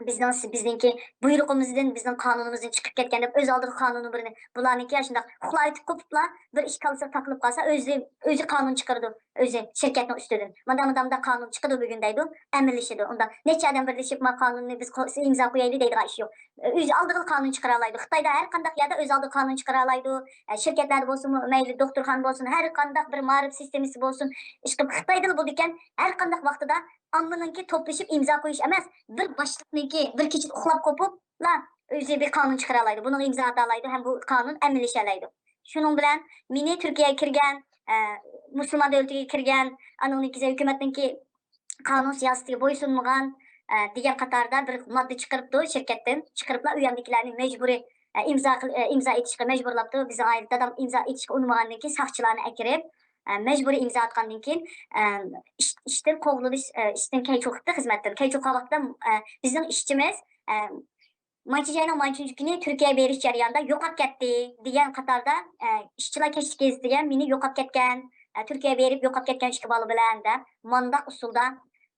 بىزنىڭ، بىزنىڭكى بۇيرۇقىمىزدىن، بىزنىڭ قانۇنىمىزدىن چىقىپ كەتكەن» دەپ، ئۆز ئالدىغا قانۇننى بىرنى، بۇلارنىڭكى ئاشۇنداق ئۇخلاۋېتىپ قوپۇپلا، بىر ئىش كاللىسىغا تاقىلىپ قالسا، ئۆزى، ئۆزى قانۇن چىقىرىدۇ، ئۆزى شىركەتنىڭ ئۈستىدىن. «مانا مۇنداق، مۇنداق قانۇن چىقىدۇ بۈگۈن» دەيدۇ، ئەمەلىيلىشىدۇ. ئۇندا نەچچە ئادەم بىرلىشىپ، «ما قانۇننى بىز قو-، ئىمزا قويايلى» دەيدىغان ئىش يوق. ئۆزى ئالدىغا قانۇن چىقىرالايدۇ. خىتايدا ھەر قانداق يەردە ئۆز ئالدىغا قانۇن چىقىرالايدۇ. ئە، شىركەتلەردە بولسۇنمۇ، مەيلى دوختۇرخانا بولسۇن، ھەر قانداق بىر مائارىپ سىستېمىسى بولسۇن، ئىشقىلىپ خىتايدىلا بولىدىكەن، ھەر قانداق ۋاقتىدا ئاممىنىڭكى توپلىشىپ ئىمزا قويۇش ئەمەس، بىر باشلىقنىڭكى بىر كېچىدە ئۇخلاپ قوپۇپلا ئۆزى بىر قانۇن چىقىرالايدۇ. بۇنىڭغا ئىمزا ئاتالايدۇ ھەم بۇ قانۇن ئەمەلىيلىشەلەيدۇ. شۇنىڭ بىلەن مېنى تۈركىيەگە كىرگەن، ئە، مۇسۇلمان دۆلىتىگە كىرگەن، ئانىڭدىن كېيىن ھۆكۈمەتنىڭكى قانۇن سىياسىتىگە بويسۇنمىغان، ئە، دېگەن قاتاردا بىر ماددا چىقىرىپتۇ شىركەتتىن. چىقىرىپلا ئۇ يەردىكىلەرنى مەجبۇرىي، ئە، ئىمزا قىل-، ئە، ئىمزا ئېتىشقا مەجبۇرلاپتۇ. بىزنىڭ ئائىلە دادام ئىمزا ئېتىشقا ئۇنىمىغاندىن كېيىن ساقچىلارنى ئەكىرىپ، ئە، مەجبۇرىي ئىمزا ئاتقاندىن كېيىن، ئە، ئىش-، ئىشتىن قوغلىنىش، ئە، ئىشتىن كەيچۇ قىپتۇ خىزمەتتىن. كەيچۇ قالغان ۋاقىتتا، ئە، بىزنىڭ ئىشچىمىز، ئە، مانچىجاينىڭ مانچىنچى كۈنى تۈركىيەگە بېرىش جەريانىدا يوقاپ كەتتى دېگەن قاتاردا، ئە، ئىشچىلار كەچلىك گېزىتىگە مېنى يوقاپ كەتكەن، ئە، تۈركىيەگە بېرىپ يوقاپ كەتكەن ئىككى بالا بىلەن دەپ مانداق ئۇسۇلدا،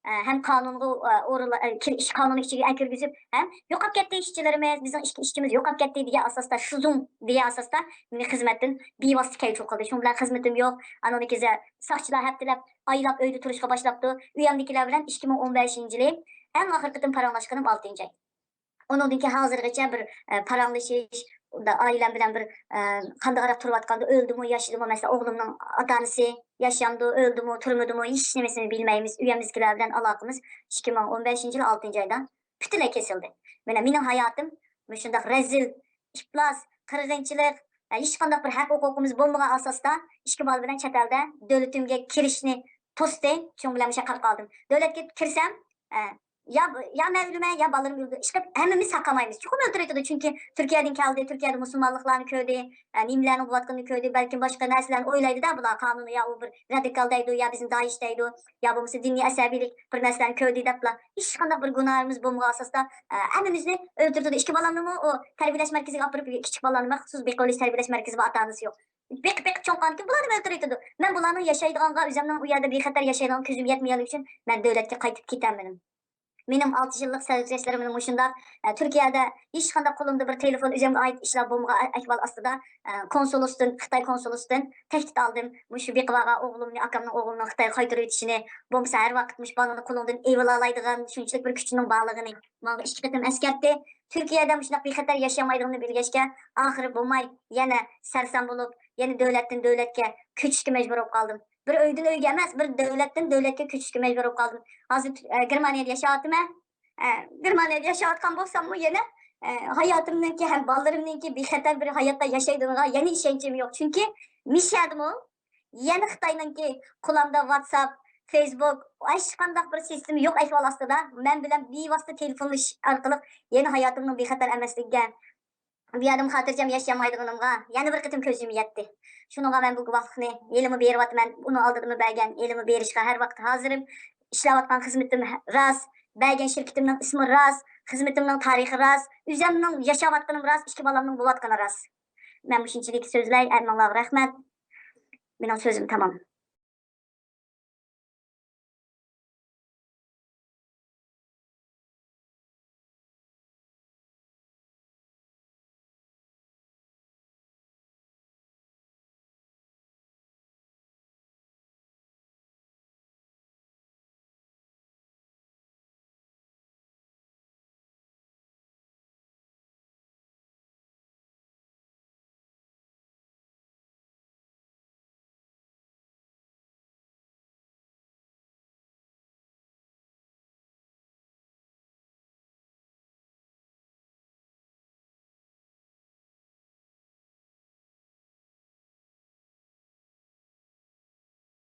ئە، ھەم قانۇنغا، ئە، ئورۇنلا-، ئە، كىر-، ئىش قانۇنى ئىچىگە ئەكىرگۈزۈپ، ھەم «يوقاپ كەتتى ئىشچىلىرىمىز، بىزنىڭ ئىككى ئىشچىمىز يوقاپ كەتتى» دېگەن ئاساستا، شۇزۇڭ دېگەن ئاساستا مېنى خىزمەتتىن بىۋاسىتە كەيچۇ قىلدى. شۇنىڭ بىلەن خىزمىتىم يوق. ئانىڭدىن كېيىن ساقچىلار ھەپتىلەپ، ئايلاپ ئۆيدە تۇرۇشقا باشلاپتۇ. ئۆيەمدىكىلەر بىلەن ئىككى مىڭ ئون بەشىنچى يىلى ئەڭ ئاخىرقى قېتىم پاراڭلاشقىنىم ئالتىنچى ئاي. ئۇنىڭدىن كېيىن ھازىرغىچە بىر، ئە، پاراڭلىشىش، ئۇندا ئائىلەم بىلەن بىر، ئە، قانداقراق تۇرۇۋاتقاندۇ، ئۆلدىمۇ، ياشىدىمۇ، مەسىلەن، ئوغلۇمنىڭ ئاتا-ئانىسى ياشامدۇ، ئۆلدىمۇ، تۈرمىدىمۇ، ھېچ نېمىسىنى بىلمەيمىز. ئۆيىمىزدىكىلەر بىلەن ئالاقىمىز ئىككى مىڭ ئون بەشىنچى يىل ئالتىنچى ئايدا پۈتۈنلەي كېسىلدى. مانا مېنىڭ ھاياتىم مۇشۇنداق رەزىل، ئىپلاس، قىرغىنچىلىق، ھېچقانداق بىر ھەق ھوقۇقىمىز بولمىغان ئاساستا ئىككى بالا بىلەن چەت ئەلدە دۆلىتىمگە كىرىشنى توستى. شۇنىڭ بىلەن مۇشۇ يەردە قالدىم. دۆلەتكە كىرسەم، ئە، يا، يا مەن ئۆلىمەن، يا بالىلىرىم ئۆلىدۇ. ئىشقىلىپ ھەممىمىز ساقامايمىز. چوقۇم ئۆلتۈرۈۋېتىدۇ. چۈنكى تۈركىيەدىن كەلدى، تۈركىيەدە مۇسۇلمانلىقلارنى كۆردى، ئە، نېمىلەرنىڭ بولۇۋاتقىنىنى كۆردى. بەلكىم باشقا نەرسىلەرنى ئويلايدۇ-دە بۇلار، قانۇنى يا ئۇ بىر رادىكال دەيدۇ، يا بىزنى دائىش دەيدۇ، يا بولمىسا دىنىي ئەسەبىيلىك بىر نەرسىلەرنى كۆردى دەپلا. ھېچقانداق بىر گۇناھىمىز بولمىغان ئاساستا، ئە، ھەممىمىزنى ئۆلتۈرتىدۇ. ئىككى بالامنىمۇ ئۇ تەربىيەلەش مەركىزىگە ئاپىرىپ، كىچىك بالىلارنى مەخسۇس بېقىۋېلىش تەربىيەلەش مەركىزى بار، ئاتا-ئانىسى يوق. بېقىپ، بېقىپ چوڭ قىلغاندىكىن بۇلارنى ئۆلتۈرۈۋېتىدۇ. مەن بۇلارنىڭ ياشايدىغانغا، ئۆزۈمنىڭ ئۇ يەردە بىخەتەر ياشايدىغان كۆزۈم يەتمىگەنلىكى ئۈچۈن مەن دۆلەتكە قايتىپ كېتەلمىدىم. مېنىڭ ئالتە يىللىق سەۋزىيەتلىرىم مۇشۇنداق، ئە، تۈركىيەدە ھېچقانداق قولۇمدا بىر تېلېفون، ئۆزۈمگە ئائىت ئىشلار بولمىغان ئە-، ئەھۋال ئاستىدا، ئە، كونسۇلىستىن، خىتاي كونسۇلىستىن تەھدىت ئالدىم. مۇشۇ بېقىۋالغان ئوغلۇمنى، ئاكامنىڭ ئوغلىنى خىتايغا قايتۇرۇۋېتىشىنى، بولمىسا ھەر ۋاقىت مۇشۇ بالىنى قولۇڭدىن ئېلىۋالالايدىغان شۇنچىلىك بىر كۈچىنىڭ بارلىقىنى. ماڭا ئىككى قېتىم ئەسكەرتتى. تۈركىيەدە مۇشۇنداق بىخەتەر ياشىيالمايدىغىنىمنى بىلگەچكە، ئاخىرى بولماي، يەنە سەرسان بولۇپ، يەنە دۆلەتتىن دۆلەتكە كۆچۈشكە مەجبۇر بولۇپ قالدىم. بىر ئۆيدىن ئۆيگە ئەمەس، بىر دۆلەتتىن دۆلەتكە كۆچۈشكە مەجبۇر بولۇپ قالدىم. ھازىر، ئە، گېرمانىيەدە ياشاۋاتىمەن. ئە، گېرمانىيەدە ياشاۋاتقان بولساممۇ يەنە، ئە، ھاياتىمنىڭكى ھەم بالىلىرىمنىڭكى بىخەتەر بىر ھاياتتا ياشايدىغىنىغا يەنە ئىشەنچىم يوق. چۈنكى مىشەدىمۇ يەنە خىتاينىڭكى قولامدا ۋاتساپ، فېيسبۇك، ھېچقانداق بىر سىستېما يوق ئەھۋال ئاستىدا مەن بىلەن بىۋاسىتە تېلېفونلىشىش ئارقىلىق يەنە ھاياتىمنىڭ بىخەتەر ئەمەسلىكىگە، بۇ يەردىمۇ خاتىرجەم ياشىيالمايدىغىنىمغا يەنە بىر قېتىم كۆز يۇمۇپ يەتتى. شۇنىڭغا مەن بۇ گۇۋاھلىقنى ھېلىمۇ بېرىۋاتىمەن، ئۇنىڭ ئالدىدىمۇ بەرگەن، ھېلىمۇ بېرىشقا ھەر ۋاقىت ھازىرىم. ئىشلەۋاتقان خىزمىتىم راست، بەرگەن شىركىتىمنىڭ ئىسمى راست، خىزمىتىمنىڭ تارىخى راست، ئۆزۈمنىڭ ياشاۋاتقىنىم راست، ئىككى بالامنىڭ بولۇۋاتقىنى راست. مەن مۇشۇنچىلىك سۆزلەي، ھەممىڭلارغا رەھمەت. مېنىڭ سۆزۈم تامام.